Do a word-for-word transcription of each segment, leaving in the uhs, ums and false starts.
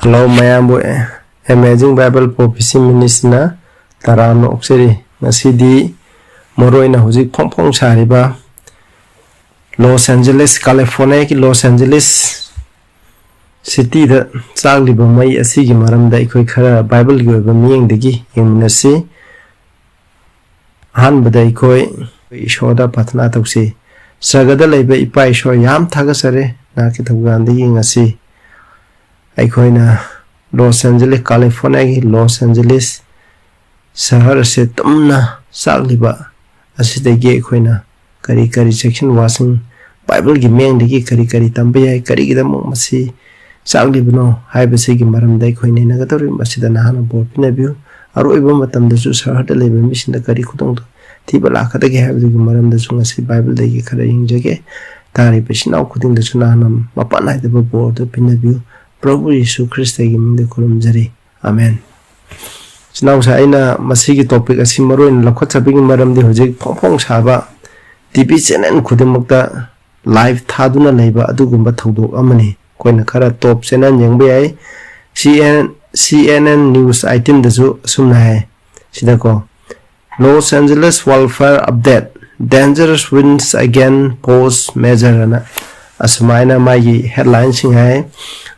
Hello ꯃꯌꯥꯝꯕꯨ, Amazing Bible Prophecy Ministryꯅ ꯇꯔꯥꯝꯅ ꯑꯣꯛꯆꯔꯤ꯫ ꯉꯁꯤꯗꯤ ꯃꯔꯨ ꯑꯣꯏꯅ ꯍꯧꯖꯤꯛ ꯐꯣꯡ ꯐꯣꯡ ꯁꯥꯔꯤꯕ ꯂꯣꯁ ꯑꯦꯟꯖꯦꯂꯤꯁ, ꯀꯥꯂꯤꯐꯣꯔꯅꯤꯌꯥꯒꯤ ꯂꯣꯁ ꯑꯦꯟꯖꯦꯂꯤꯁ ꯁꯤꯇꯤꯗ ꯆꯥꯛꯂꯤꯕ ꯃꯩ ꯑꯁꯤꯒꯤ ꯃꯔꯝꯗ ꯑꯩꯈꯣꯏ ꯈꯔ ꯕꯥꯏꯕꯜꯒꯤ ꯑꯣꯏꯕ ꯃꯤꯠꯌꯦꯡꯗꯒꯤ ꯌꯦꯡꯃꯤꯟꯅꯁꯤ꯫ ꯑꯍꯥꯟꯕꯗ ꯑꯩꯈꯣꯏ ꯏꯁꯣꯔꯗ ꯄ꯭ꯔꯥꯊꯅꯥ ꯇꯧꯁꯤ꯫ ꯁ꯭ꯋꯔꯒꯗ ꯂꯩꯕ ꯏꯄꯥ ꯏꯁꯣꯔ, ꯌꯥꯝ ꯊꯥꯒꯠꯆꯔꯤ ꯅꯍꯥꯛꯀꯤ ꯊꯧꯖꯥꯜꯗꯒꯤ ꯉꯁꯤ ꯑꯩꯈꯣꯏꯅ ꯂꯣꯁ ꯑꯦꯟꯖꯦꯂꯤꯁ, ꯀꯥꯂꯤꯐꯣꯔꯅꯤꯌꯥꯒꯤ ꯂꯣꯁ ꯑꯦꯟꯖꯦꯂꯤꯁ ꯁꯍꯔ ꯑꯁꯤ ꯇꯨꯝꯅ ꯆꯥꯛꯂꯤꯕ ꯑꯁꯤꯗꯒꯤ ꯑꯩꯈꯣꯏꯅ ꯀꯔꯤ ꯀꯔꯤ ꯆꯦꯛꯁꯤꯟ ꯋꯥꯁꯤꯡ ꯕꯥꯏꯕꯜꯒꯤ ꯃꯤꯠꯌꯦꯡꯗꯒꯤ ꯀꯔꯤ ꯀꯔꯤ ꯇꯝꯕ ꯌꯥꯏ, ꯀꯔꯤꯒꯤꯗꯃꯛ ꯃꯁꯤ ꯆꯥꯛꯂꯤꯕꯅꯣ ꯍꯥꯏꯕꯁꯤꯒꯤ ꯃꯔꯝꯗ ꯑꯩꯈꯣꯏ ꯅꯩꯅꯒꯗꯧꯔꯤꯕ꯫ ꯃꯁꯤꯗ ꯅꯍꯥꯛꯅ ꯕꯣꯔ ꯄꯤꯅꯕꯤꯌꯨ꯫ ꯑꯔꯣꯏꯕ ꯃꯇꯝꯗꯁꯨ ꯁꯍꯔꯗ ꯂꯩꯕ ꯃꯤꯁꯤꯡꯗ ꯀꯔꯤ ꯈꯨꯗꯣꯡ ꯊꯤꯕ ꯂꯥꯛꯀꯗꯒꯦ ꯍꯥꯏꯕꯗꯨꯒꯤ ꯃꯔꯝꯗꯁꯨ ꯉꯁꯤ ꯕꯥꯏꯕꯜꯗꯒꯤ ꯈꯔ ꯌꯦꯡꯖꯒꯦ꯫ ꯇꯥꯔꯤꯕ ꯏꯆꯤꯟ ꯏꯅꯥꯎ ꯈꯨꯗꯤꯡꯗꯁꯨ ꯅꯍꯥꯛꯅ ꯃꯄꯥꯟ ꯅꯥꯏꯗꯕ ꯕꯣꯔꯗꯨ ꯄꯤꯅꯕꯤꯌꯨ꯫ ꯄ꯭ꯔꯚꯨ ꯌꯤꯁꯨ ꯈ꯭ꯔꯤꯁꯇꯒꯤ ꯃꯤꯡꯗ ꯈꯨꯔꯨꯝꯖꯔꯤ꯫ ꯑꯃꯦꯟ꯫ ꯏꯆꯤꯟ ꯏꯅꯥꯎꯁꯦ, ꯑꯩꯅ ꯃꯁꯤꯒꯤ ꯇꯣꯄꯤꯛ ꯑꯁꯤ ꯃꯔꯨ ꯑꯣꯏꯅ ꯂꯧꯈꯠꯆꯕꯒꯤ ꯃꯔꯝꯗꯤ ꯍꯧꯖꯤꯛ ꯐꯣꯡ ꯐꯣꯡ ꯁꯥꯕ ꯇꯤ ꯚꯤ ꯆꯦꯅꯦꯜ ꯈꯨꯗꯤꯡꯃꯛꯇ ꯂꯥꯏꯚ ꯊꯥꯗꯨꯅ ꯂꯩꯕ ꯑꯗꯨꯒꯨꯝꯕ ꯊꯧꯗꯣꯛ ꯑꯃꯅꯤ꯫ ꯑꯩꯈꯣꯏꯅ ꯈꯔ ꯇꯣꯞ ꯆꯦꯅꯦꯜ ꯌꯦꯡꯕ ꯌꯥꯏ꯫ ꯁꯤ ꯑꯦꯟ, ꯁꯤ ꯑꯦꯟ ꯑꯦꯟ ꯅ꯭ꯌꯨꯁ ꯑꯥꯏꯇꯤꯟꯗꯁꯨ ꯑꯁꯨꯝꯅ ꯍꯥꯏ꯫ ꯁꯤꯗꯀꯣ, "Los Angeles wildfire update, dangerous winds again pose major" ꯑꯅ ꯑꯁꯨꯃꯥꯏꯅ ꯃꯥꯒꯤ ꯍꯦꯗꯂꯥꯏꯟꯁꯤꯡ ꯍꯥꯏ꯫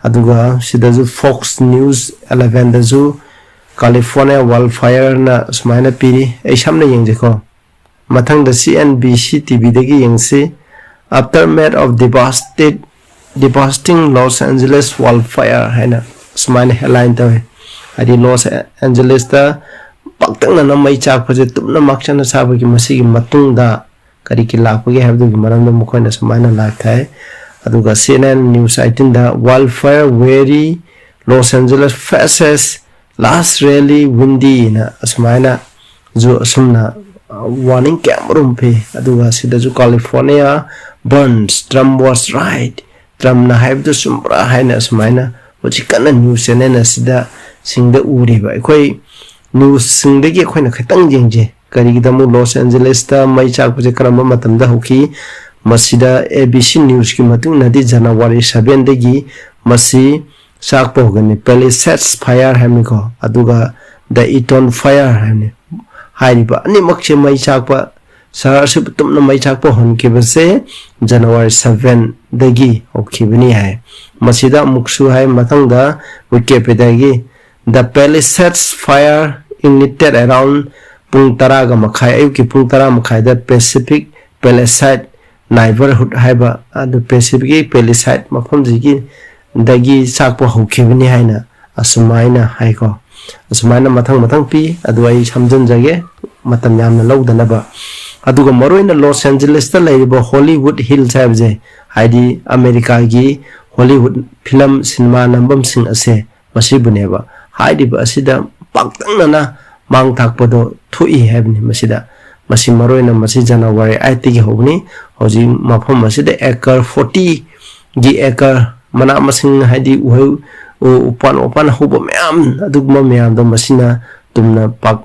ꯑꯗꯨꯒ ꯁꯤꯗꯁꯨ ꯐꯣꯛꯁ ꯅ꯭ꯌꯨꯁ ꯑꯦꯂꯚꯦꯟꯗꯁꯨ "California wildfireꯅ" ꯑꯁꯨꯃꯥꯏꯅ ꯄꯤꯔꯤ꯫ ꯑꯩ ꯁꯝꯅ ꯌꯦꯡꯖꯩꯀꯣ꯫ ꯃꯊꯪꯗ C N B C T ꯚꯤꯗꯒꯤ ꯌꯦꯡꯁꯤ꯫ "Aftermath of devastated, devastating Los Angeles wildfire" ꯍꯥꯏꯅ ꯁꯨꯃꯥꯏꯅ ꯍꯦꯗꯂꯥꯏꯟ ꯇꯧꯏ꯫ ꯍꯥꯏꯗꯤ ꯂꯣꯁ ꯑꯦꯟꯖꯦꯂꯤꯁꯇ ꯄꯥꯛꯇꯛꯅꯅ ꯃꯩ ꯆꯥꯛꯄꯁꯦ ꯇꯨꯝꯅ ꯃꯥꯛꯆꯅ ꯁꯥꯕꯒꯤ ꯃꯁꯤꯒꯤ ꯃꯇꯨꯡꯗ ꯀꯔꯤ ꯀꯔꯤ ꯂꯥꯛꯄꯒꯦ ꯍꯥꯏꯕꯗꯨꯒꯤ ꯃꯔꯝꯗ ꯃꯈꯣꯏꯅ ꯁꯨꯃꯥꯏꯅ ꯂꯥꯏꯚ ꯊꯥꯏ꯫ ꯑꯗꯨꯒ ꯁꯤ ꯑꯦꯟ ꯑꯦꯟ ꯅ꯭ꯌꯨꯁ ꯑꯥꯏꯇꯤꯟꯗ "Wildfire weary Los Angeles faces last rally windy" ꯅ ꯑꯁꯨꯃꯥꯏꯅ ꯖꯨ ꯑꯁꯨꯝꯅ ꯋꯥꯔꯅꯤꯡ ꯀꯌꯥ ꯑꯃꯔꯣꯝ ꯄꯤ꯫ ꯑꯗꯨꯒ ꯁꯤꯗꯁꯨ "California burns, Trump was right", ꯇ꯭ꯔꯝꯅ ꯍꯥꯏꯕꯗꯨ ꯆꯨꯝꯕ꯭ꯔꯥ ꯍꯥꯏꯅ ꯑꯁꯨꯃꯥꯏꯅ ꯍꯧꯖꯤꯛ ꯀꯟꯅ ꯅ꯭ꯌꯨꯁ ꯆꯦꯅꯦꯜ ꯑꯁꯤꯗ ꯁꯤꯡꯗ ꯎꯔꯤꯕ꯫ ꯑꯩꯈꯣꯏ ꯅ꯭ꯌꯨꯁꯁꯤꯡꯗꯒꯤ ꯑꯩꯈꯣꯏꯅ ꯈꯤꯇꯪ ꯌꯦꯡꯖꯩ꯫ ꯀꯔꯤꯒꯤꯗꯃꯛ ꯂꯣꯁ ꯑꯦꯟꯖꯦꯂꯤꯁꯇ ꯃꯩ ꯆꯥꯛꯄꯁꯦ ꯀꯔꯝꯕ ꯃꯇꯝꯗ ꯍꯧꯈꯤ? ꯃꯁꯤꯗ ꯑꯦ ꯕꯤ ꯁꯤ ꯅ꯭ꯌꯨꯁꯀꯤ ꯃꯇꯨꯡ ꯏꯟꯅꯗꯤ ꯖꯅꯋꯥꯔꯤ ꯁꯚꯦꯟꯗꯒꯤ ꯃꯁꯤ ꯆꯥꯛꯄ ꯍꯧꯒꯅꯤ꯫ Palisades fire ꯍꯥꯏꯕꯅꯤꯀꯣ, ꯑꯗꯨꯒ the Eaton fire ꯍꯥꯏꯕꯅꯤ꯫ ꯍꯥꯏꯔꯤꯕ ꯑꯅꯤꯃꯛꯁꯦ ꯃꯩ ꯆꯥꯛꯄ, ꯁꯍꯔ ꯑꯁꯤꯕꯨ ꯇꯨꯝꯅ ꯃꯩ ꯆꯥꯛꯄ ꯍꯧꯍꯟꯈꯤꯕꯁꯦ January seven ꯗꯒꯤ ꯍꯧꯈꯤꯕꯅꯤ ꯍꯥꯏ꯫ ꯃꯁꯤꯗ ꯑꯃꯨꯛꯁꯨ ꯍꯥꯏ, ꯃꯊꯪꯗ Wikipedia ꯒꯤ, "The Palisades fire ignited around ꯄꯨꯡ ꯇꯔꯥꯒ ꯃꯈꯥꯏ, ꯑꯌꯨꯛꯀꯤ ꯄꯨꯡ ꯇꯔꯥ ꯃꯈꯥꯏꯗ Pacific Palisade neighborhood ꯍꯥꯏꯕ ꯑꯗꯨ Pacific ꯀꯤ Palisade ꯃꯐꯝꯁꯤꯒꯤ ꯗꯒꯤ ꯆꯥꯛꯄ ꯍꯧꯈꯤꯕꯅꯤ" ꯍꯥꯏꯅ ꯑꯁꯨꯃꯥꯏꯅ ꯍꯥꯏꯀꯣ꯫ ꯑꯁꯨꯃꯥꯏꯅ ꯃꯊꯪ ꯃꯊꯪ ꯄꯤ, ꯑꯗꯨ ꯑꯩ ꯁꯝꯖꯤꯟꯖꯒꯦ ꯃꯇꯝ ꯌꯥꯝꯅ ꯂꯧꯗꯅꯕ꯫ ꯑꯗꯨꯒ ꯃꯔꯨꯑꯣꯏꯅ ꯂꯣꯁ ꯑꯦꯟꯖꯦꯂꯤꯁꯇ ꯂꯩꯔꯤꯕ Hollywood Hills ꯍꯥꯏꯕꯁꯦ, ꯍꯥꯏꯗꯤ ꯑꯃꯦꯔꯤꯀꯥꯒꯤ ꯍꯣꯂꯤꯋꯨꯗ ꯐꯤꯂꯝ ꯁꯤꯅꯦꯃꯥ ꯅꯝꯐꯝꯁꯤꯡ ꯑꯁꯦ ꯃꯁꯤꯕꯨꯅꯦꯕ꯫ ꯍꯥꯏꯔꯤꯕ ꯑꯁꯤꯗ ꯄꯥꯛꯇꯛꯅꯅ ꯃꯥꯡ ꯊꯥꯛꯄꯗꯣ ꯊꯣꯛꯏ ꯍꯥꯏꯕꯅꯤ꯫ ꯃꯁꯤꯗ, ꯃꯁꯤ ꯃꯔꯨꯑꯣꯏꯅ ꯃꯁꯤ January eight ꯇꯒꯤ ꯍꯧꯕꯅꯤ꯫ ꯍꯧꯖꯤꯛ ꯃꯐꯝ ꯑꯁꯤꯗ acre forty ꯒꯤ acre ꯃꯅꯥ ꯃꯁꯤꯡ, ꯍꯥꯏꯗꯤ ꯎꯍꯩ, ꯎ-, ꯎꯄꯥꯟ ꯋꯥꯄꯥꯟ ꯍꯧꯕ ꯃꯌꯥꯝ, ꯑꯗꯨꯒꯨꯝꯕ ꯃꯌꯥꯝꯗꯣ ꯃꯁꯤꯅ ꯇꯨꯝꯅ ꯄꯥꯛ,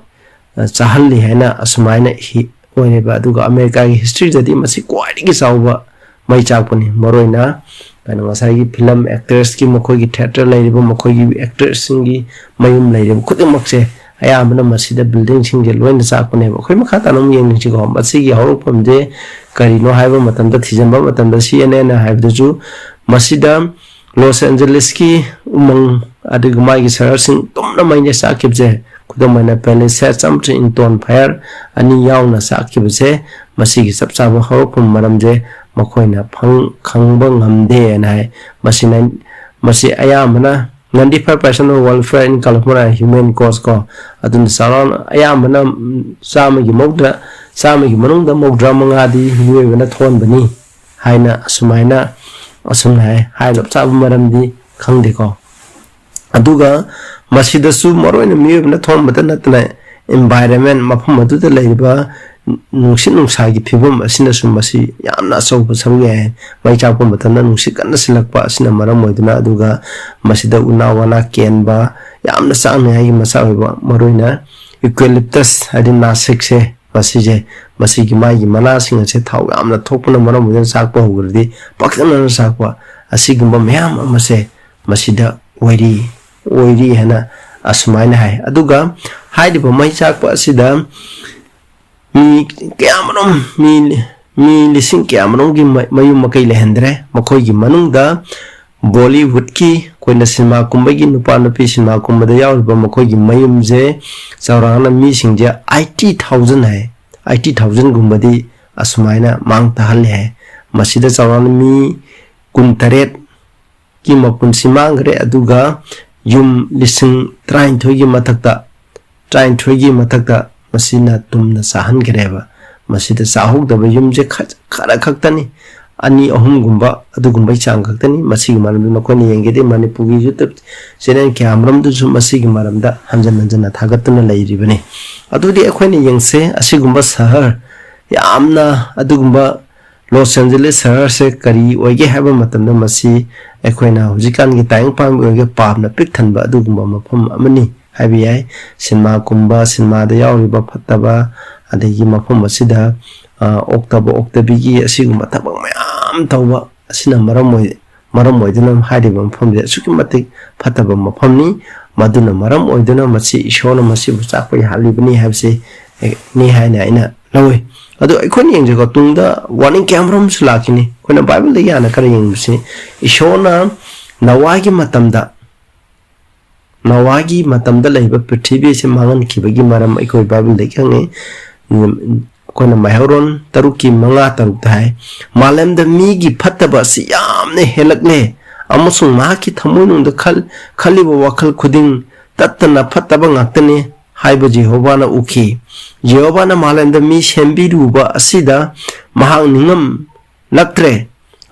ꯑ, ꯆꯥꯍꯜꯂꯤ ꯍꯥꯏꯅ ꯑꯁꯨꯃꯥꯏꯅ ꯍꯤ-, ꯑꯣꯏꯔꯤꯕ꯫ ꯑꯗꯨꯒ ꯑꯃꯦꯔꯤꯀꯥꯒꯤ history ꯗꯗꯤ ꯃꯁꯤ ꯈ꯭ꯋꯥꯏꯗꯒꯤ ꯆꯥꯎꯕ ꯃꯩ ꯆꯥꯛꯄꯅꯤ꯫ ꯃꯔꯨꯑꯣꯏꯅ ꯀꯩꯅꯣ, ꯉꯁꯥꯏꯒꯤ ꯐꯤꯂꯝ actors ꯀꯤ ꯃꯈꯣꯏꯒꯤ theatre ꯂꯩꯔꯤꯕ, ꯃꯈꯣꯏꯒꯤ actors ꯁꯤꯡꯒꯤ ꯃꯌꯨꯝ ꯂꯩꯔꯤꯕ ꯈꯨꯗꯤꯡꯃꯛꯁꯦ ꯑꯌꯥꯝꯕꯅ ꯃꯁꯤꯗ building ꯁꯤꯡꯁꯦ ꯂꯣꯏꯅ ꯆꯥꯛꯄꯅꯦꯕ꯫ ꯑꯩꯈꯣꯏ ꯃꯈꯥ ꯇꯥꯅ ꯑꯃꯨꯛ ꯌꯦꯡꯁꯤꯀꯣ, ꯃꯁꯤꯒꯤ ꯍꯧꯔꯛꯐꯝꯁꯦ ꯀꯔꯤꯅꯣ ꯍꯥꯏꯕ ꯃꯇꯝꯗ, ꯊꯤꯖꯤꯟꯕ ꯃꯇꯝꯗ, C N N ꯍꯥꯏꯕꯗꯁꯨ ꯃꯁꯤꯗ ꯂꯣꯁ ꯑꯦꯟꯖꯦꯂꯤꯁꯀꯤ ꯎꯃꯪ ꯑꯗꯨꯒ ꯃꯥꯒꯤ ꯁꯍꯔꯁꯤꯡ ꯇꯨꯝꯅ ꯃꯩꯅ ꯆꯥꯛꯈꯤꯕꯁꯦ, ꯈꯨꯗꯝ ꯑꯣꯏꯅ Palisades ꯑꯃꯁꯨꯡ Eaton fire ꯑꯅꯤ ꯌꯥꯎꯅ ꯆꯥꯛꯈꯤꯕꯁꯦ, ꯃꯁꯤꯒꯤ ꯆꯞ ꯆꯥꯕ ꯍꯧꯔꯛꯐꯝ ꯃꯔꯝꯁꯦ ꯃꯈꯣꯏꯅ ꯐꯪ-, ꯈꯪꯕ ꯉꯝꯗꯦꯅ ꯍꯥꯏ꯫ ꯃꯁꯤꯅ, ꯃꯁꯤ ꯑꯌꯥꯝꯕꯅ ninety five percent of welfare in California human cause ꯀꯣ, ꯑꯗꯨꯅ ꯆꯥꯎꯔꯥꯛꯅ ꯑꯌꯥꯝꯕꯅ, ꯎꯝ, ꯆꯥꯝꯃꯒꯤ ꯃꯧꯗ꯭ꯔꯥ, ꯆꯥꯝꯃꯒꯤ ꯃꯅꯨꯡꯗ ꯃꯧꯗ꯭ꯔꯥ ꯃꯉꯥꯗꯤ ꯃꯤꯑꯣꯏꯕꯅ ꯊꯣꯛꯍꯟꯕꯅꯤ ꯍꯥꯏꯅ ꯑꯁꯨꯃꯥꯏꯅ, ꯑꯁꯨꯝꯅ ꯍꯥꯏ꯫ ꯍꯥꯏ ꯆꯞ ꯆꯥꯕ ꯃꯔꯝꯗꯤ ꯈꯪꯗꯦꯀꯣ꯫ ꯑꯗꯨꯒ ꯃꯁꯤꯗꯁꯨ ꯃꯔꯨꯑꯣꯏꯅ ꯃꯤꯑꯣꯏꯕꯅ ꯊꯣꯛꯍꯟꯕꯇ ꯅꯠꯇꯅ environment, ꯃꯐꯝ ꯑꯗꯨꯗ ꯂꯩꯔꯤꯕ ꯅꯨꯡꯁꯤꯠ ꯅꯨꯡꯁꯥꯒꯤ ꯐꯤꯕꯝ ꯑꯁꯤꯅꯁꯨ ꯃꯁꯤ ꯌꯥꯝꯅ ꯑꯆꯧꯕ ꯁꯔꯨꯛ ꯌꯥꯏ꯫ ꯃꯩ ꯆꯥꯛꯄ ꯃꯇꯝꯗ ꯅꯨꯡꯁꯤꯠ ꯀꯟꯅ ꯁꯤꯜꯂꯛꯄ ꯑꯁꯤꯅ ꯃꯔꯝ ꯑꯣꯏꯗꯨꯅ, ꯑꯗꯨꯒ ꯃꯁꯤꯗ ꯎꯅꯥ ꯋꯥꯅꯥ ꯀꯦꯟꯕ, ꯌꯥꯝꯅ ꯆꯥꯛꯅꯤꯡꯉꯥꯏꯒꯤ ꯃꯆꯥꯛ ꯑꯣꯏꯕ, ꯃꯔꯨꯑꯣꯏꯅ eucalyptus ꯍꯥꯏꯗꯤ ꯅꯥꯁꯤꯛꯁꯦ, ꯃꯁꯤꯁꯦ, ꯃꯁꯤꯒꯤ ꯃꯥꯒꯤ ꯃꯅꯥꯁꯤꯡ ꯑꯁꯦ ꯊꯥꯎ ꯌꯥꯝꯅ ꯊꯣꯛꯄꯅ ꯃꯔꯝ ꯑꯣꯏꯗꯨꯅ ꯆꯥꯛꯄ ꯍꯧꯈ꯭ꯔꯗꯤ ꯄꯥꯛꯇꯛꯅꯅ ꯆꯥꯛꯄ, ꯑꯁꯤꯒꯨꯝꯕ ꯃꯌꯥꯝ ꯑꯃꯁꯦ ꯃꯁꯤꯗ ꯑꯣꯏꯔꯤ, ꯑꯣꯏꯔꯤ ꯍꯥꯏꯅ ꯑꯁꯨꯃꯥꯏꯅ ꯍꯥꯏ꯫ ꯑꯗꯨꯒ ꯍꯥꯏꯔꯤꯕ ꯃꯩ ꯆꯥꯛꯄ ꯑꯁꯤꯗ ꯃꯤ ꯀꯌꯥꯃꯔꯨꯝ, ꯃꯤ, ꯃꯤ ꯂꯤꯁꯤꯡ ꯀꯌꯥꯃꯔꯨꯝꯒꯤ ꯃ-, ꯃꯌꯨꯝ ꯃꯀꯩ ꯂꯩꯍꯟꯗ꯭ꯔꯦ꯫ ꯃꯈꯣꯏꯒꯤ ꯃꯅꯨꯡꯗ ꯕꯣꯂꯤꯋꯨꯗꯀꯤ, ꯑꯩꯈꯣꯏꯅ ꯁꯤꯅꯦꯃꯥ ꯀꯨꯝꯕꯒꯤ, ꯅꯨꯄꯥ ꯅꯨꯄꯤ ꯁꯤꯅꯦꯃꯥ ꯀꯨꯝꯕꯗ ꯌꯥꯎꯔꯤꯕ ꯃꯈꯣꯏꯒꯤ ꯃꯌꯨꯝꯁꯦ ꯆꯥꯎꯔꯥꯛꯅ ꯃꯤꯁꯤꯡꯁꯦ eighty thousand ꯍꯥꯏ, eighty thousandꯒꯨꯝꯕꯗꯤ ꯑꯁꯨꯃꯥꯏꯅ ꯃꯥꯡ ꯇꯥꯍꯜꯂꯦ ꯍꯥꯏ꯫ ꯃꯁꯤꯗ ꯆꯥꯎꯔꯥꯛꯅ ꯃꯤ ꯀꯨꯟꯇꯔꯦꯠꯀꯤ ꯃꯄꯨꯟꯁꯤ ꯃꯥꯡꯈ꯭ꯔꯦ, ꯑꯗꯨꯒ ꯌꯨꯝ ꯂꯤꯁꯤꯡ ꯇꯔꯥꯅꯤꯊꯣꯏꯒꯤ ꯃꯊꯛꯇ, ꯇꯔꯥꯅꯤꯊꯣꯏꯒꯤ ꯃꯊꯛꯇ ꯃꯁꯤꯅ ꯇꯨꯝꯅ ꯆꯥꯍꯟꯈ꯭ꯔꯦꯕ꯫ ꯃꯁꯤꯗ ꯆꯥꯍꯧꯗꯕ ꯌꯨꯝꯁꯦ ꯈ-, ꯈꯔ ꯈꯛꯇꯅꯤ, ꯑꯅꯤ ꯑꯍꯨꯝꯒꯨꯝꯕ ꯑꯗꯨꯒꯨꯝꯕꯒꯤ ꯆꯥꯡ ꯈꯛꯇꯅꯤ꯫ ꯃꯁꯤꯒꯤ ꯃꯔꯝꯗ ꯅꯈꯣꯏꯅ ꯌꯦꯡꯒꯦꯗꯤ ꯃꯅꯤꯄꯨꯔꯒꯤ YouTube channel ꯀꯌꯥꯃꯔꯨꯝꯗꯁꯨ ꯃꯁꯤꯒꯤ ꯃꯔꯝꯗ ꯍꯟꯖꯟ ꯍꯟꯖꯟꯅ ꯊꯥꯒꯠꯇꯨꯅ ꯂꯩꯔꯤꯕꯅꯤ꯫ ꯑꯗꯨꯗꯤ ꯑꯩꯈꯣꯏꯅ ꯌꯦꯡꯁꯦ, ꯑꯁꯤꯒꯨꯝꯕ ꯁꯍꯔ ꯌꯥꯝꯅ, ꯑꯗꯨꯒꯨꯝꯕ ꯂꯣꯁ ꯑꯦꯟꯖꯦꯂꯤꯁ ꯁꯍꯔꯁꯦ ꯀꯔꯤ ꯑꯣꯏꯒꯦ ꯍꯥꯏꯕ ꯃꯇꯝꯗ, ꯃꯁꯤ ꯑꯩꯈꯣꯏꯅ ꯍꯧꯖꯤꯛꯀꯥꯟꯒꯤ ꯇꯥꯏꯕꯪꯄꯥꯟꯒꯤ ꯑꯣꯏꯒꯦ ꯄꯥꯞꯅ ꯄꯤꯛ ꯊꯟꯕ ꯑꯗꯨꯒꯨꯝꯕ ꯃꯐꯝ ꯑꯃꯅꯤ ꯍꯥꯏꯕ ꯌꯥꯏ꯫ ꯁꯤꯅꯦꯃꯥ ꯀꯨꯝꯕ, ꯁꯤꯅꯦꯃꯥꯗ ꯌꯥꯎꯔꯤꯕ ꯐꯠꯇꯕ, ꯑꯗꯒꯤ ꯃꯐꯝ ꯑꯁꯤꯗ, ꯑ, ꯑꯣꯛꯇꯕ ꯑꯣꯛꯇꯕꯤꯒꯤ ꯑꯁꯤꯒꯨꯝꯕ ꯊꯕꯛ ꯃꯌꯥꯝ ꯇꯧꯕ ꯑꯁꯤꯅ ꯃꯔꯝ ꯑꯣꯏ-, ꯃꯔꯝ ꯑꯣꯏꯗꯨꯅ ꯍꯥꯏꯔꯤꯕ ꯃꯐꯝꯁꯦ ꯑꯁꯨꯛꯀꯤ ꯃꯇꯤꯛ ꯐꯠꯇꯕ ꯃꯐꯝꯅꯤ꯫ ꯃꯗꯨꯅ ꯃꯔꯝ ꯑꯣꯏꯗꯨꯅ ꯃꯁꯤ ꯏꯁꯣꯔꯅ ꯃꯁꯤꯕꯨ ꯆꯥꯛꯄ ꯌꯥꯍꯜꯂꯤꯕꯅꯤ ꯍꯥꯏꯕꯁꯤ, ꯑꯦ, ꯅꯤ ꯍꯥꯏꯅ ꯑꯩꯅ ꯂꯧꯏ꯫ ꯑꯗꯣ ꯑꯩꯈꯣꯏꯅ ꯌꯦꯡꯖꯩꯀꯣ, ꯇꯨꯡꯗ warning ꯀꯌꯥꯃꯔꯨꯝꯁꯨ ꯂꯥꯛꯈꯤꯅꯤ꯫ ꯑꯩꯈꯣꯏꯅ ꯕꯥꯏꯕꯜꯗꯒꯤ ꯍꯥꯟꯅ ꯈꯔ ꯌꯦꯡꯕꯁꯤ, ꯏꯁꯣꯔꯅ ꯅꯣꯋꯥꯒꯤ ꯃꯇꯝꯗ, ꯅꯣꯋꯥꯒꯤ ꯃꯇꯝꯗ ꯂꯩꯕ ꯄ꯭ꯔꯤꯊꯤꯕꯤ ꯑꯁꯤ ꯃꯥꯡꯍꯟꯈꯤꯕꯒꯤ ꯃꯔꯝ ꯑꯩꯈꯣꯏ ꯕꯥꯏꯕꯜꯗꯒꯤ ꯈꯪꯉꯤ꯫ ꯎꯝ, ꯑꯩꯈꯣꯏꯅ ꯃꯩꯍꯧꯔꯣꯟ ꯇꯔꯨꯛꯀꯤ ꯃꯉꯥ ꯇꯔꯨꯛꯇ ꯍꯥꯏ, "ꯃꯥꯂꯦꯝꯗ ꯃꯤꯒꯤ ꯐꯠꯇꯕ ꯑꯁꯤ ꯌꯥꯝꯅ ꯍꯦꯜꯂꯛꯂꯦ, ꯑꯃꯁꯨꯡ ꯃꯍꯥꯛꯀꯤ ꯊꯃꯣꯏꯅꯨꯡꯗ ꯈꯜ-, ꯈꯜꯂꯤꯕ ꯋꯥꯈꯜ ꯈꯨꯗꯤꯡ ꯇꯠꯇꯅ ꯐꯠꯇꯕ ꯉꯥꯛꯇꯅꯤ ꯍꯥꯏꯕ ꯖꯦꯍꯣꯚꯥꯅ ꯎꯈꯤ꯫ ꯖꯦꯍꯣꯚꯥꯅ ꯃꯥꯂꯦꯝꯗ ꯃꯤ ꯁꯦꯝꯕꯤꯔꯨꯕ ꯑꯁꯤꯗ ꯃꯍꯥꯛ ꯅꯤꯡꯉꯝꯂꯛꯇ꯭ꯔꯦ,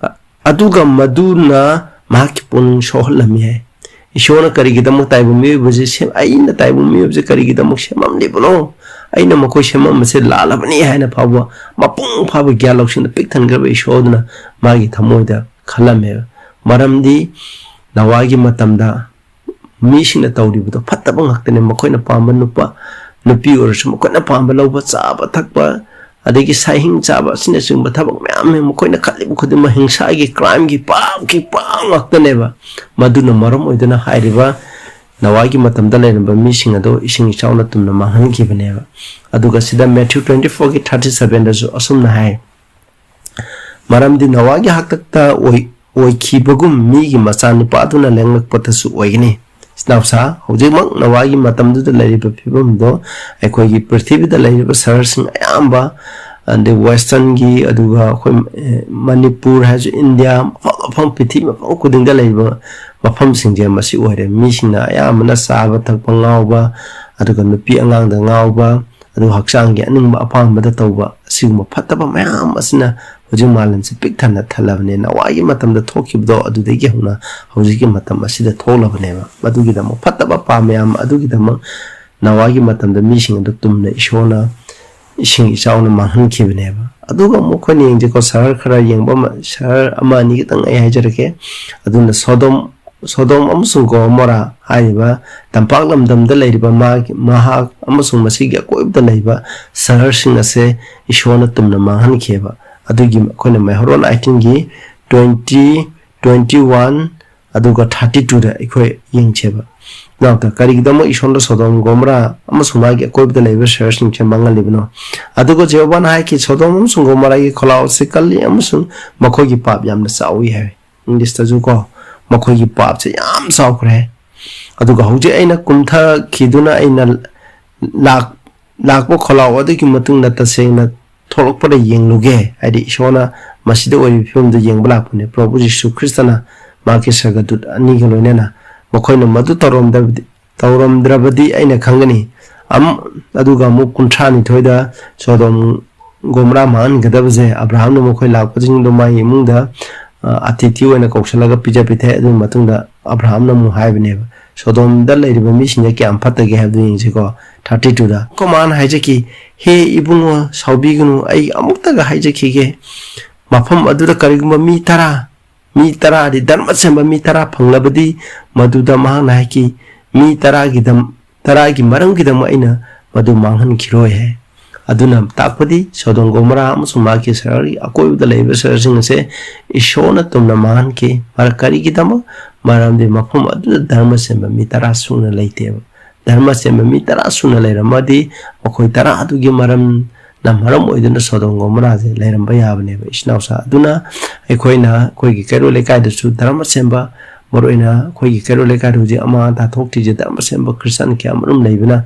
ꯑꯗꯨꯒ ꯃꯗꯨꯅ ꯃꯍꯥꯛꯀꯤ ꯄꯨꯛꯅꯤꯡ ꯁꯣꯛꯍꯜꯂꯝꯃꯤ" ꯍꯥꯏ꯫ ꯏꯁꯣꯔꯅ ꯀꯔꯤꯒꯤꯗꯃꯛ ꯇꯥꯏꯕꯪ ꯃꯤꯑꯣꯏꯕꯁꯦ ꯁꯦꯝ-, ꯑꯩꯅ ꯇꯥꯏꯕꯪ ꯃꯤꯑꯣꯏꯕꯁꯦ ꯀꯔꯤꯒꯤꯗꯃꯛ ꯁꯦꯝꯃꯝꯂꯤꯕꯅꯣ? ꯑꯩꯅ ꯃꯈꯣꯏ ꯁꯦꯝꯃꯝꯕꯁꯦ ꯂꯥꯜꯂꯕꯅꯤ ꯍꯥꯏꯅ ꯐꯥꯎꯕ, ꯃꯄꯨꯡ ꯐꯥꯕ ꯒ꯭ꯌꯥꯟ ꯂꯧꯁꯤꯡꯗ ꯄꯤꯛ ꯊꯟꯈ꯭ꯔꯕ ꯏꯁꯣꯔꯗꯨꯅ ꯃꯥꯒꯤ ꯊꯃꯣꯏꯗ ꯈꯜꯂꯝꯃꯦꯕ꯫ ꯃꯔꯝꯗꯤ ꯅꯣꯋꯥꯒꯤ ꯃꯇꯝꯗ ꯃꯤꯁꯤꯡꯅ ꯇꯧꯔꯤꯕꯗꯣ ꯐꯠꯇꯕ ꯉꯥꯛꯇꯅꯦ꯫ ꯃꯈꯣꯏꯅ ꯄꯥꯝꯕ ꯅꯨꯄꯥ, ꯅꯨꯄꯤ ꯑꯣꯏꯔꯁꯨ ꯃꯈꯣꯏꯅ ꯄꯥꯝꯕ ꯂꯧꯕ, ꯆꯥꯕ ꯊꯛꯄ, ꯑꯗꯒꯤ ꯁꯥꯏꯍꯤꯡ ꯆꯥꯕ ꯑꯁꯤꯅꯆꯤꯡꯕ ꯊꯕꯛ ꯃꯌꯥꯝ ꯑꯃ ꯃꯈꯣꯏꯅ ꯈꯜꯂꯤꯕ ꯈꯨꯗꯤꯡꯃꯛ ꯍꯤꯡꯁꯥꯒꯤ, crimeꯒꯤ, ꯄꯥꯞꯀꯤ ꯄꯥꯞ ꯉꯥꯛꯇꯅꯦꯕ꯫ ꯃꯗꯨꯅ ꯃꯔꯝ ꯑꯣꯏꯗꯨꯅ ꯍꯥꯏꯔꯤꯕ ꯅꯣꯋꯥꯒꯤ ꯃꯇꯝꯗ ꯂꯩꯔꯝꯕ ꯃꯤꯁꯤꯡ ꯑꯗꯣ ꯏꯁꯤꯡ ꯏꯆꯥꯎꯅ ꯇꯨꯝꯅ ꯃꯥꯡꯍꯟꯈꯤꯕꯅꯦꯕ꯫ ꯑꯗꯨꯒ ꯁꯤꯗ Matthew twenty fourꯒꯤ thirty sevenꯗꯁꯨ ꯑꯁꯨꯝꯅ ꯍꯥꯏ, "ꯃꯔꯝꯗꯤ ꯅꯣꯋꯥꯒꯤ ꯍꯥꯛꯇꯛꯇ ꯑꯣꯏ-, ꯑꯣꯏꯈꯤꯕꯒꯨꯝ ꯃꯤꯒꯤ ꯃꯆꯥꯅꯨꯄꯥꯗꯨꯅ ꯂꯦꯡꯂꯛꯄꯗꯁꯨ ꯑꯣꯏꯒꯅꯤ"꯫ ꯏꯅꯥꯎꯁꯥ, ꯍꯧꯖꯤꯛꯃꯛ ꯅꯣꯋꯥꯒꯤ ꯃꯇꯝꯗꯨꯗ ꯂꯩꯔꯤꯕ ꯐꯤꯕꯝꯗꯣ ꯑꯩꯈꯣꯏꯒꯤ ꯄ꯭ꯔꯤꯊꯤꯕꯤꯗ ꯂꯩꯔꯤꯕ ꯁꯍꯔꯁꯤꯡ ꯑꯌꯥꯝꯕ, ꯑꯗꯩ Westernꯒꯤ, ꯑꯗꯨꯒ ꯑꯩꯈꯣꯏ, ꯑꯦ, ꯃꯅꯤꯄꯨꯔ ꯍꯥꯏꯔꯁꯨ, ꯏꯟꯗꯤꯌꯥ ꯃꯐꯝ ꯃꯐꯝ, ꯄ꯭ꯔꯤꯊꯤꯕꯤ ꯃꯐꯝ ꯈꯨꯗꯤꯡꯗ ꯂꯩꯔꯤꯕ ꯃꯐꯝꯁꯤꯡꯁꯦ ꯃꯁꯤ ꯑꯣꯏꯔꯦ꯫ ꯃꯤꯁꯤꯡꯅ ꯑꯌꯥꯝꯕꯅ ꯆꯥꯕ ꯊꯛꯄ ꯉꯥꯎꯕ, ꯑꯗꯨꯒ ꯅꯨꯄꯤ ꯑꯉꯥꯡꯗ ꯉꯥꯎꯕ, ꯑꯗꯨꯒ ꯍꯛꯆꯥꯡꯒꯤ ꯑꯅꯤꯡꯕ ꯑꯄꯥꯝꯕꯗ ꯇꯧꯕ, ꯑꯁꯤꯒꯨꯝꯕ ꯐꯠꯇꯕ ꯃꯌꯥꯝ ꯑꯁꯤꯅ ꯍꯧꯖꯤꯛ ꯃꯥꯂꯦꯝꯁꯦ ꯄꯤꯛ ꯊꯟꯅ ꯊꯜꯂꯕꯅꯦ꯫ ꯅꯣꯋꯥꯒꯤ ꯃꯇꯝꯗ ꯊꯣꯛꯈꯤꯕꯗꯣ ꯑꯗꯨꯗꯒꯤ ꯍꯧꯅ ꯍꯧꯖꯤꯛꯀꯤ ꯃꯇꯝ ꯑꯁꯤꯗ ꯊꯣꯛꯂꯕꯅꯦꯕ꯫ ꯃꯗꯨꯒꯤꯗꯃꯛ, ꯐꯠꯇꯕ ꯄꯥꯝꯕ ꯃꯌꯥꯝ ꯑꯗꯨꯒꯤꯗꯃꯛ ꯅꯣꯋꯥꯒꯤ ꯃꯇꯝꯗ ꯃꯤꯁꯤꯡ ꯑꯗꯨ ꯇꯨꯝꯅ ꯏꯁꯣꯔꯅ ꯏꯁꯤꯡ ꯏꯆꯥꯎꯅ ꯃꯥꯡꯍꯟꯈꯤꯕꯅꯦꯕ꯫ ꯑꯗꯨꯒ ꯑꯃꯨꯛ ꯑꯩꯈꯣꯏꯅ ꯌꯦꯡꯁꯦꯀꯣ, ꯁꯍꯔ ꯈꯔ ꯌꯦꯡꯕ ꯑꯃ, ꯁꯍꯔ ꯑꯃ ꯑꯅꯤ ꯈꯤꯇꯪ ꯑꯩ ꯍꯥꯏꯖꯔꯛꯀꯦ꯫ ꯑꯗꯨꯅ ꯁꯣꯗꯣꯝ, ꯁꯣꯗꯣꯝ ꯑꯃꯁꯨꯡ ꯒꯣꯃꯣꯔꯥ ꯍꯥꯏꯔꯤꯕ ꯇꯝꯄꯥꯛ ꯂꯝꯗꯝꯗ ꯂꯩꯔꯤꯕ ꯃꯥꯒꯤ, ꯃꯍꯥꯛ ꯑꯃꯁꯨꯡ ꯃꯁꯤꯒꯤ ꯑꯀꯣꯏꯕꯗ ꯂꯩꯕ ꯁꯍꯔꯁꯤꯡ ꯑꯁꯦ ꯏꯁꯣꯔꯅ ꯇꯨꯝꯅ ꯃꯥꯡꯍꯟꯈꯤꯑꯕ꯫ ꯑꯗꯨꯒꯤ ꯑꯩꯈꯣꯏꯅ ꯃꯩꯍꯧꯔꯣꯟ eighteenꯒꯤ twenty, twenty one, ꯑꯗꯨꯒ thirty twoꯗ ꯑꯩꯈꯣꯏ ꯌꯦꯡꯁꯦꯕ꯫ ꯅꯥꯎꯇ, ꯀꯔꯤꯒꯤꯗꯃꯛ ꯏꯁꯣꯔꯅ ꯁꯣꯗꯣꯝ, ꯒꯣꯃꯣꯔꯥ ꯑꯃꯁꯨꯡ ꯃꯥꯒꯤ ꯑꯀꯣꯏꯕꯗ ꯂꯩꯕ ꯁꯍꯔꯁꯤꯡꯁꯦ ꯃꯥꯡꯍꯜꯂꯤꯕꯅꯣ? ꯑꯗꯨꯒ ꯖꯦꯍꯣꯚꯥꯅ ꯍꯥꯏꯈꯤ, "ꯁꯣꯗꯣꯝ ꯑꯃꯁꯨꯡ ꯒꯣꯃꯣꯔꯥꯒꯤ ꯈꯣꯜꯂꯥꯎ ꯑꯁꯤ ꯀꯜꯂꯤ ꯑꯃꯁꯨꯡ ꯃꯈꯣꯏꯒꯤ ꯄꯥꯞ ꯌꯥꯝꯅ ꯆꯥꯎꯏ" ꯍꯥꯏ꯫ Englishꯇꯁꯨ ꯀꯣ, "ꯃꯈꯣꯏꯒꯤ ꯄꯥꯞꯁꯦ ꯌꯥꯝ ꯆꯥꯎꯈ꯭ꯔꯦ"꯫ ꯑꯗꯨꯒ ꯍꯧꯖꯤꯛ ꯑꯩꯅ ꯀꯨꯝꯊꯈꯤꯗꯨꯅ ꯑꯩꯅ ꯂꯥꯛ-, ꯂꯥꯛꯄ ꯈꯣꯜꯂꯥꯎ ꯑꯗꯨꯒꯤ ꯃꯇꯨꯡꯗ ꯇꯁꯦꯡꯅ ꯊꯣꯛꯂꯛꯄꯗ ꯌꯦꯡꯂꯨꯒꯦ, ꯍꯥꯏꯗꯤ ꯏꯁꯣꯔꯅ ꯃꯁꯤꯗ ꯑꯣꯏꯔꯤꯕ ꯐꯤꯕꯝꯗꯨ ꯌꯦꯡꯕ ꯂꯥꯛꯄꯅꯦ꯫ ꯄ꯭ꯔꯚꯨ ꯖꯤꯁꯨ ꯈ꯭ꯔꯤꯁꯇꯅ ꯃꯍꯥꯛꯀꯤ ꯁꯔꯒꯗꯨꯠ ꯑꯅꯤꯒ ꯂꯣꯏꯅꯅ, "ꯃꯈꯣꯏꯅ ꯃꯗꯨ ꯇꯧꯔꯝꯗꯕꯗꯤ, ꯇꯧꯔꯝꯗ꯭ꯔꯕꯗꯤ ꯑꯩꯅ ꯈꯪꯒꯅꯤ"꯫ ꯑꯝ-, ꯑꯗꯨꯒ ꯑꯃꯨꯛ ꯀꯨꯟꯊ꯭ꯔꯥ ꯅꯤꯊꯣꯏꯗ ꯁꯣꯗꯣꯝ ꯒꯣꯃꯣꯔꯥ ꯃꯥꯡꯍꯟꯒꯗꯕꯁꯦ, ꯑꯕ꯭ꯔꯥꯍꯥꯝꯅ ꯃꯈꯣꯏ ꯂꯥꯛꯄꯁꯤꯡꯗꯨ ꯃꯥꯒꯤ ꯏꯃꯨꯡꯗ, ꯑ, ꯑꯇꯤꯊꯤ ꯑꯣꯏꯅ ꯀꯧꯁꯤꯜꯂꯒ ꯄꯤꯖ ꯄꯤꯊꯛꯑꯦ꯫ ꯑꯗꯨꯒꯤ ꯃꯇꯨꯡꯗ ꯑꯕ꯭ꯔꯥꯍꯥꯝꯅ ꯑꯃꯨꯛ ꯍꯥꯏꯕꯅꯦꯕ, "ꯁꯣꯗꯣꯝꯗ ꯂꯩꯔꯤꯕ ꯃꯤꯁꯤꯡꯁꯦ ꯀꯌꯥꯝ ꯐꯠꯇꯒꯦ ꯍꯥꯏꯕꯗꯨ ꯌꯦꯡꯁꯤꯀꯣ"꯫ Thirty twoꯗ ꯀꯃꯥꯟ ꯍꯥꯏꯖꯈꯤ, "ꯍꯦ ꯏꯕꯨꯡꯉꯣ, ꯁꯥꯎꯕꯤꯒꯅꯨ, ꯑꯩ ꯑꯃꯨꯛꯇꯒ ꯍꯥꯏꯖꯈꯤꯒꯦ, ꯃꯐꯝ ꯑꯗꯨꯗ ꯀꯔꯤꯒꯨꯝꯕ ꯃꯤ ꯇꯔꯥ, ꯃꯤ ꯇꯔꯥꯗꯤ ꯙꯔꯃ ꯆꯦꯟꯕ ꯃꯤ ꯇꯔꯥ ꯐꯪꯂꯕꯗꯤ", ꯃꯗꯨꯗ ꯃꯍꯥꯛꯅ ꯍꯥꯏꯈꯤ, "ꯃꯤ ꯇꯔꯥꯒꯤꯗꯝ-, ꯇꯔꯥꯒꯤ ꯃꯔꯝꯒꯤꯗꯃꯛ ꯑꯩꯅ ꯃꯗꯨ ꯃꯥꯡꯍꯟꯈꯤꯔꯣꯏ" ꯍꯥꯏ꯫ ꯑꯗꯨꯅ ꯇꯥꯛꯄꯗꯤ ꯁꯣꯗꯣꯝ ꯒꯣꯃꯣꯔꯥ ꯑꯃꯁꯨꯡ ꯃꯍꯥꯛꯀꯤ ꯁꯍꯔꯒꯤ ꯑꯀꯣꯏꯕꯗ ꯂꯩꯕ ꯁꯍꯔꯁꯤꯡ ꯑꯁꯦ ꯏꯁꯣꯔꯅ ꯇꯨꯝꯅ ꯃꯥꯡꯍꯟꯈꯤ꯫ ꯃꯔꯝ ꯀꯔꯤꯒꯤꯗꯃꯛ? ꯃꯔꯝꯗꯤ ꯃꯐꯝ ꯑꯗꯨꯗ ꯙꯔꯃ ꯆꯦꯟꯕ ꯃꯤ ꯇꯔꯥ ꯁꯨꯅ ꯂꯩꯇꯦꯕ꯫ ꯙꯔꯃ ꯆꯦꯟꯕ ꯃꯤ ꯇꯔꯥ ꯁꯨꯅ ꯂꯩꯔꯝꯃꯗꯤ ꯃꯈꯣꯏ ꯇꯔꯥ ꯑꯗꯨꯒꯤ ꯃꯔꯝꯅ ꯃꯔꯝ ꯑꯣꯏꯗꯨꯅ ꯁꯣꯗꯣꯝ ꯒꯣꯃꯣꯔꯥꯁꯦ ꯂꯩꯔꯝꯕ ꯌꯥꯕꯅꯦꯕ, ꯏꯆꯤꯟ ꯏꯅꯥꯎꯁꯥ꯫ ꯑꯗꯨꯅ ꯑꯩꯈꯣꯏꯅ ꯑꯩꯈꯣꯏꯒꯤ ꯀꯩꯔꯣꯜ ꯂꯩꯀꯥꯏꯗꯁꯨ ꯙꯔꯃ ꯆꯦꯟꯕ, ꯃꯔꯨꯑꯣꯏꯅ ꯑꯩꯈꯣꯏꯒꯤ ꯀꯩꯔꯣꯜ ꯂꯩꯀꯥꯏꯗ ꯍꯧꯖꯤꯛ ꯑꯃꯥꯡ ꯑꯇꯥ ꯊꯣꯛꯇ꯭ꯔꯤꯁꯦ ꯙꯔꯃ ꯆꯦꯟꯕ ꯈ꯭ꯔꯤꯁꯇꯥꯟ ꯀꯌꯥ ꯑꯃꯔꯣꯝ ꯂꯩꯕꯅ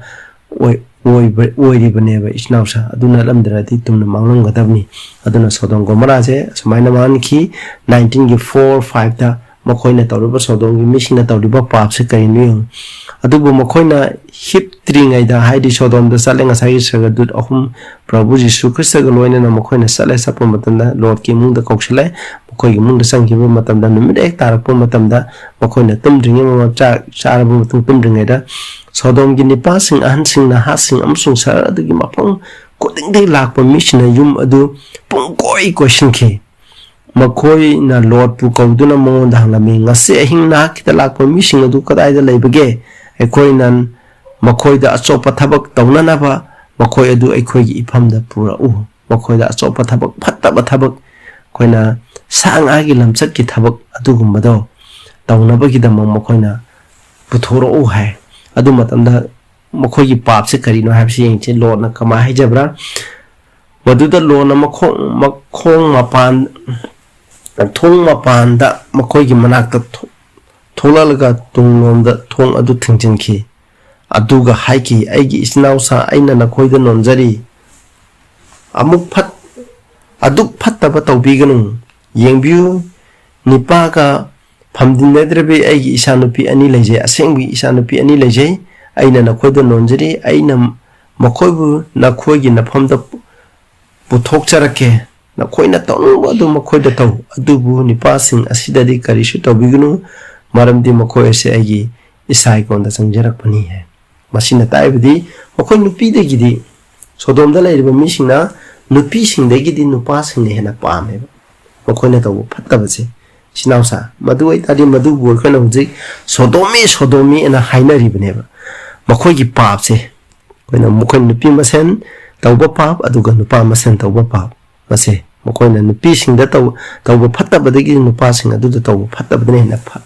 ꯑꯣꯏ-, ꯑꯣꯏꯕ-, ꯑꯣꯏꯔꯤꯕꯅꯦꯕ, ꯏꯆꯤꯟ ꯏꯅꯥꯎꯁꯥ꯫ ꯑꯗꯨ ꯅꯠꯂꯝꯗ꯭ꯔꯗꯤ ꯇꯨꯝꯅ ꯃꯥꯡꯂꯝꯒꯗꯕꯅꯤ꯫ ꯑꯗꯨꯅ ꯁꯣꯗꯣꯝ ꯒꯣꯃꯣꯔꯥꯁꯦ ꯑꯁꯨꯃꯥꯏꯅ ꯃꯥꯡꯈꯤ꯫ ꯅꯥꯏꯟꯇꯤꯟꯒꯤ ꯐꯣꯔ ꯐꯥꯏꯚꯇ ꯃꯈꯣꯏꯅ ꯇꯧꯔꯤꯕ, ꯁꯣꯗꯣꯝꯒꯤ ꯃꯤꯁꯤꯡꯅ ꯇꯧꯔꯤꯕ ꯄꯥꯞꯁꯦ ꯀꯔꯤꯅꯣ ꯌꯦꯡꯉꯨ꯫ ꯑꯗꯨꯕꯨ ꯃꯈꯣꯏꯅ ꯍꯤꯞꯇ꯭ꯔꯤꯉꯩꯗ, ꯍꯥꯏꯗꯤ ꯁꯣꯗꯣꯝꯗ ꯆꯠꯂꯦ, ꯉꯁꯥꯏꯒꯤ ꯁ꯭ꯋꯔꯒꯗꯨꯠ ꯑꯍꯨꯝ ꯄ꯭ꯔꯚꯨ ꯖꯤꯁꯨ ꯈ꯭ꯔꯤꯁꯇꯒ ꯂꯣꯏꯅꯅ ꯃꯈꯣꯏꯅ ꯆꯠꯂꯦ꯫ ꯆꯠꯄ ꯃꯇꯝꯗ ꯂꯣꯠꯀꯤ ꯏꯃꯨꯡꯗ ꯀꯧꯁꯤꯜꯂꯦ꯫ ꯃꯈꯣꯏꯒꯤ ꯏꯃꯨꯡꯗ ꯆꯪꯈꯤꯕ ꯃꯇꯝꯗ, ꯅꯨꯃꯤꯠ ꯍꯦꯛ ꯇꯥꯔꯛꯄ ꯃꯇꯝꯗ, ꯃꯈꯣꯏꯅ ꯇꯨꯝꯗ꯭ꯔꯤꯉꯩ ꯃꯃꯥꯡ, ꯆꯥꯛ ꯆꯥꯔꯕ ꯃꯇꯨꯡ ꯇꯨꯝꯗ꯭ꯔꯤꯉꯩꯗ, ꯁꯣꯗꯣꯝꯒꯤ ꯅꯤꯄꯥꯁꯤꯡ, ꯑꯍꯟꯁꯤꯡ, ꯅꯍꯥꯁꯤꯡ ꯑꯃꯁꯨꯡ ꯁꯍꯔ ꯑꯗꯨꯒꯤ ꯃꯐꯝ ꯈꯨꯗꯤꯡꯗꯒꯤ ꯂꯥꯛꯄ ꯃꯤꯁꯤꯡꯅ ꯌꯨꯝ ꯑꯗꯨ ꯄꯨꯡꯀꯣꯏ ꯀꯣꯏꯁꯤꯟꯈꯤ꯫ ꯃꯈꯣꯏꯅ ꯂꯣꯠꯄꯨ ꯀꯧꯗꯨꯅ ꯃꯉꯣꯟꯗ ꯍꯪꯂꯝꯃꯤ, "ꯉꯁꯤ ꯑꯍꯤꯡ ꯅꯍꯥꯛꯀꯤꯗ ꯂꯥꯛꯄ ꯃꯤꯁꯤꯡ ꯑꯗꯨ ꯀꯗꯥꯏꯗ ꯂꯩꯕꯒꯦ? ꯑꯩꯈꯣꯏꯅ ꯃꯈꯣꯏꯗ ꯑꯆꯣꯞꯄ ꯊꯕꯛ ꯇꯧꯅꯅꯕ ꯃꯈꯣꯏ ꯑꯗꯨ ꯑꯩꯈꯣꯏꯒꯤ ꯏꯐꯝꯗ ꯄꯨꯔꯛꯎ꯫ ꯃꯈꯣꯏꯗ ꯑꯆꯣꯞꯄ ꯊꯕꯛ, ꯐꯠꯇꯕ ꯊꯕꯛ, ꯑꯩꯈꯣꯏꯅ ꯁꯥ ꯉꯥꯒꯤ ꯂꯝꯆꯠꯀꯤ ꯊꯕꯛ ꯑꯗꯨꯒꯨꯝꯕꯗꯣ ꯇꯧꯅꯕꯒꯤꯗꯃꯛ ꯃꯈꯣꯏꯅ ꯄꯨꯊꯣꯔꯛꯎ" ꯍꯥꯏ꯫ ꯑꯗꯨ ꯃꯇꯝꯗ ꯃꯈꯣꯏꯒꯤ ꯄꯥꯞꯁꯦ ꯀꯔꯤꯅꯣ ꯍꯥꯏꯕꯁꯤ ꯌꯦꯡꯁꯤ꯫ ꯂꯣꯠꯅ ꯀꯃꯥꯏꯅ ꯍꯥꯏꯖꯕ꯭ꯔꯥ? ꯃꯗꯨꯗ ꯂꯣꯠꯅ ꯃꯈꯣꯡ, ꯃꯈꯣꯡ ꯃꯄꯥꯟ, ꯊꯣꯡ ꯃꯄꯥꯟꯗ ꯃꯈꯣꯏꯒꯤ ꯃꯅꯥꯛꯇ ꯊꯣ-, ꯊꯣꯛꯂꯛꯂꯒ ꯇꯨꯡꯂꯣꯝꯗ ꯊꯣꯡ ꯑꯗꯨ ꯊꯤꯡꯖꯤꯟꯈꯤ꯫ ꯑꯗꯨꯒ ꯍꯥꯏꯈꯤ, "ꯑꯩꯒꯤ ꯏꯆꯤꯟ ꯏꯅꯥꯎꯁꯥ, ꯑꯩꯅ ꯅꯈꯣꯏꯗ ꯅꯣꯟꯖꯔꯤ꯫ ꯑꯃꯨꯛ ꯐꯠ-, ꯑꯗꯨꯛ ꯐꯠꯇꯕ ꯇꯧꯕꯤꯒꯅꯨ꯫ ꯌꯦꯡꯕꯤꯌꯨ, ꯅꯤꯄꯥꯒ ꯐꯝꯖꯤꯟꯅꯗ꯭ꯔꯕꯤ ꯑꯩꯒꯤ ꯏꯆꯥꯅꯨꯄꯤ ꯑꯅꯤ ꯂꯩꯖꯩ, ꯑꯁꯦꯡꯕꯒꯤ ꯏꯆꯥꯅꯨꯄꯤ ꯑꯅꯤ ꯂꯩꯖꯩ꯫ ꯑꯩꯅ ꯅꯈꯣꯏꯗ ꯅꯣꯟꯖꯔꯤ, ꯑꯩꯅ ꯃꯈꯣꯏꯕꯨ ꯅꯈꯣꯏꯒꯤ ꯅꯐꯝꯗ ꯄꯨꯊꯣꯛꯆꯔꯛꯀꯦ꯫ ꯅꯈꯣꯏꯅ ꯇꯧꯅꯤꯡꯕ ꯑꯗꯨ ꯃꯈꯣꯏꯗ ꯇꯧ, ꯑꯗꯨꯕꯨ ꯅꯤꯄꯥꯁꯤꯡ ꯑꯁꯤꯗꯗꯤ ꯀꯔꯤꯁꯨ ꯇꯧꯕꯤꯒꯅꯨ, ꯃꯔꯝꯗꯤ ꯃꯈꯣꯏ ꯑꯁꯤ ꯑꯩꯒꯤ ꯏꯁꯥ ꯏꯀꯣꯟꯗ ꯆꯪꯖꯔꯛꯄꯅꯤ" ꯍꯥꯏ꯫ ꯃꯁꯤꯅ ꯇꯥꯛꯏꯕꯗꯤ ꯃꯈꯣꯏ ꯅꯨꯄꯤꯗꯒꯤꯗꯤ, ꯁꯣꯗꯣꯝꯗ ꯂꯩꯔꯤꯕ ꯃꯤꯁꯤꯡꯅ ꯅꯨꯄꯤꯁꯤꯡꯗꯒꯤꯗꯤ ꯅꯨꯄꯥꯁꯤꯡꯅ ꯍꯦꯟꯅ ꯄꯥꯝꯃꯦꯕ, ꯃꯈꯣꯏꯅ ꯇꯧꯕ ꯐꯠꯇꯕꯁꯦ꯫ ꯏꯆꯤꯟ ꯏꯅꯥꯎꯁꯥ, ꯃꯗꯨ ꯑꯣꯏꯇꯥꯔꯗꯤ ꯃꯗꯨꯕꯨ ꯑꯩꯈꯣꯏꯅ ꯍꯧꯖꯤꯛ ꯁꯣꯗꯣꯝꯃꯤ, ꯁꯣꯗꯣꯝꯃꯤ ꯑꯅ ꯍꯥꯏꯅꯔꯤꯕꯅꯦꯕ꯫ ꯃꯈꯣꯏꯒꯤ ꯄꯥꯞꯁꯦ ꯑꯩꯈꯣꯏꯅ, ꯃꯈꯣꯏ ꯅꯨꯄꯤ ꯃꯁꯦꯟ ꯇꯧꯕ ꯄꯥꯞ ꯑꯗꯨꯒ ꯅꯨꯄꯥ ꯃꯁꯦꯟ ꯇꯧꯕ ꯄꯥꯞ, ꯃꯁꯦ ꯃꯈꯣꯏꯅ ꯅꯨꯄꯤꯁꯤꯡꯗ ꯇꯧ-, ꯇꯧꯕ ꯐꯠꯇꯕꯗꯒꯤ ꯅꯨꯄꯥꯁꯤꯡ ꯑꯗꯨꯗ ꯇꯧꯕ ꯐꯠꯇꯕꯗꯅ ꯍꯦꯟꯅ ꯐ-,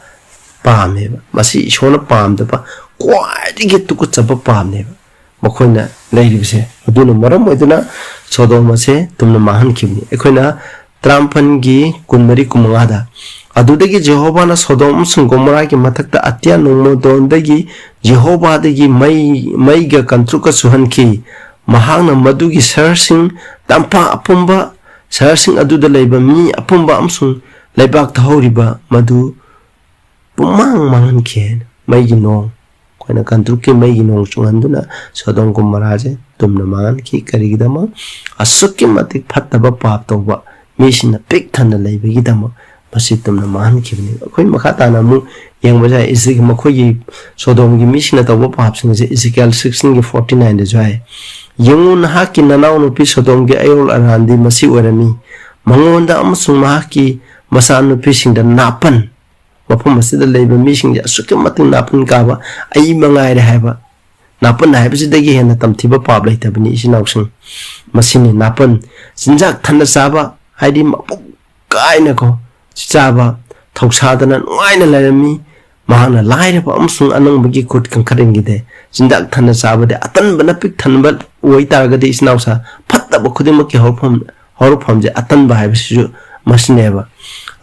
ꯄꯥꯝꯃꯦꯕ꯫ ꯃꯁꯤ ꯏꯁꯣꯔꯅ ꯄꯥꯝꯗꯕ ꯈ꯭ꯋꯥꯏꯗꯒꯤ ꯇꯨꯀꯠꯆꯕ ꯄꯥꯞꯅꯦꯕ ꯃꯈꯣꯏꯅ ꯂꯩꯔꯤꯕꯁꯦ꯫ ꯑꯗꯨꯅ ꯃꯔꯝ ꯑꯣꯏꯗꯨꯅ ꯁꯣꯗꯣꯝ ꯑꯁꯦ ꯇꯨꯝꯅ ꯃꯥꯡꯍꯟꯈꯤꯕꯅꯤ꯫ ꯑꯩꯈꯣꯏꯅ ꯇꯔꯥꯃꯥꯄꯟꯒꯤ ꯀꯨꯟꯃꯔꯤ ꯀꯨꯟꯃꯉꯥꯗ, "ꯑꯗꯨꯗꯒꯤ ꯖꯦꯍꯣꯚꯥꯅ ꯁꯣꯗꯣꯝ ꯑꯃꯁꯨꯡ ꯒꯣꯃꯣꯔꯥꯒꯤ ꯃꯊꯛꯇ ꯑꯇꯤꯌꯥ ꯅꯣꯡꯃꯗꯣꯟꯗꯒꯤ ꯖꯦꯍꯣꯚꯥꯗꯒꯤ ꯃꯩ, ꯃꯩꯒ ꯀꯟꯇ꯭ꯔꯨꯛꯀ ꯆꯨꯍꯟꯈꯤ꯫ ꯃꯍꯥꯛꯅ ꯃꯗꯨꯒꯤ ꯁꯍꯔꯁꯤꯡ, ꯇꯝꯄꯥꯛ ꯑꯄꯨꯝꯕ, ꯁꯍꯔꯁꯤꯡ ꯑꯗꯨꯗ ꯂꯩꯕ ꯃꯤ ꯑꯄꯨꯝꯕ ꯑꯃꯁꯨꯡ ꯂꯩꯕꯥꯛꯇ ꯍꯧꯔꯤꯕ ꯃꯗꯨ ꯄꯨꯝꯃꯥꯡ ꯃꯥꯡꯍꯟꯈꯤ" ꯍꯥꯏꯅ꯫ ꯃꯩꯒꯤ ꯅꯣꯡ, ꯑꯩꯈꯣꯏꯅ ꯀꯟꯇ꯭ꯔꯨꯛꯀꯤ ꯃꯩꯒꯤ ꯅꯣꯡ ꯆꯨꯡꯍꯟꯗꯨꯅ ꯁꯣꯗꯣꯝ ꯒꯣꯃꯣꯔꯥꯁꯦ ꯇꯨꯝꯅ ꯃꯥꯡꯍꯟꯈꯤ꯫ ꯀꯔꯤꯒꯤꯗꯃꯛ? ꯑꯁꯨꯛꯀꯤ ꯃꯇꯤꯛ ꯐꯠꯇꯕ ꯄꯥꯞ ꯇꯧꯕ ꯃꯤꯁꯤꯡꯅ ꯄꯤꯛ ꯊꯟꯅ ꯂꯩꯕꯒꯤꯗꯃꯛ ꯃꯁꯤ ꯇꯨꯝꯅ ꯃꯥꯡꯍꯟꯈꯤꯕꯅꯤ꯫ ꯑꯩꯈꯣꯏ ꯃꯈꯥ ꯇꯥꯅ ꯑꯃꯨꯛ ꯌꯦꯡꯕ ꯌꯥꯏ꯫ ꯏꯖꯤꯛ-, ꯃꯈꯣꯏꯒꯤ ꯁꯣꯗꯣꯝꯒꯤ ꯃꯤꯁꯤꯡꯅ ꯇꯧꯕ ꯄꯥꯞꯁꯤꯡ ꯑꯁꯦ ꯏꯖꯤꯀꯦꯜ ꯁꯤꯛꯁꯇꯤꯟꯒꯤ ꯐꯣꯔꯇꯤ ꯅꯥꯏꯟꯗꯁꯨ ꯍꯥꯏ, "ꯌꯦꯡꯉꯨ, ꯅꯍꯥꯛꯀꯤ ꯅꯅꯥꯎꯅꯨꯄꯤ ꯁꯣꯗꯣꯝꯒꯤ ꯑꯌꯣꯜ ꯑꯔꯥꯟꯗꯤ ꯃꯁꯤ ꯑꯣꯏꯔꯝꯃꯤ꯫ ꯃꯉꯣꯟꯗ ꯑꯃꯁꯨꯡ ꯃꯍꯥꯛꯀꯤ ꯃꯆꯥꯅꯨꯄꯤꯁꯤꯡꯗ ꯅꯥꯄꯟ", ꯃꯐꯝ ꯑꯁꯤꯗ ꯂꯩꯕ ꯃꯤꯁꯤꯡꯁꯦ ꯑꯁꯨꯛꯀꯤ ꯃꯇꯤꯛ ꯅꯥꯄꯟ ꯀꯥꯕ, ꯑꯩ ꯃꯉꯥꯏꯔꯦ ꯍꯥꯏꯕ, ꯅꯥꯄꯟ ꯍꯥꯏꯕꯁꯤꯗꯒꯤ ꯍꯦꯟꯅ ꯇꯝꯊꯤꯕ ꯄꯥꯞ ꯂꯩꯇꯕꯅꯤ, ꯏꯆꯤꯟ ꯏꯅꯥꯎꯁꯤꯡ꯫ ꯃꯁꯤꯅꯤ ꯅꯥꯄꯟ꯫ ꯆꯤꯟꯖꯥꯛ ꯊꯟꯅ ꯆꯥꯕ, ꯍꯥꯏꯗꯤ ꯃꯄꯨꯡ ꯀꯥꯏꯅꯀꯣ ꯆꯥꯕ, ꯊꯧꯁꯥꯗꯅ ꯅꯨꯡꯉꯥꯏꯅ ꯂꯩꯔꯝꯃꯤ꯫ ꯃꯍꯥꯛꯅ ꯂꯥꯏꯔꯕ ꯑꯃꯁꯨꯡ ꯑꯅꯪꯕꯒꯤ ꯈꯨꯠ ꯀꯟꯈꯠꯍꯟꯈꯤꯗꯦ꯫ ꯆꯤꯟꯖꯥꯛ ꯊꯟꯅ ꯆꯥꯕꯗꯤ ꯑꯇꯟꯕꯅ ꯄꯤꯛ ꯊꯟꯕ ꯑꯣꯏꯇꯥꯔꯒꯗꯤ, ꯏꯆꯤꯟ ꯏꯅꯥꯎꯁꯥ, ꯐꯠꯇꯕ ꯈꯨꯗꯤꯡꯃꯛꯀꯤ ꯍꯧꯔꯛꯐꯝ, ꯍꯧꯔꯛꯐꯝꯁꯦ ꯑꯇꯟꯕ ꯍꯥꯏꯕꯁꯤꯁꯨ ꯃꯁꯤꯅꯦꯕ꯫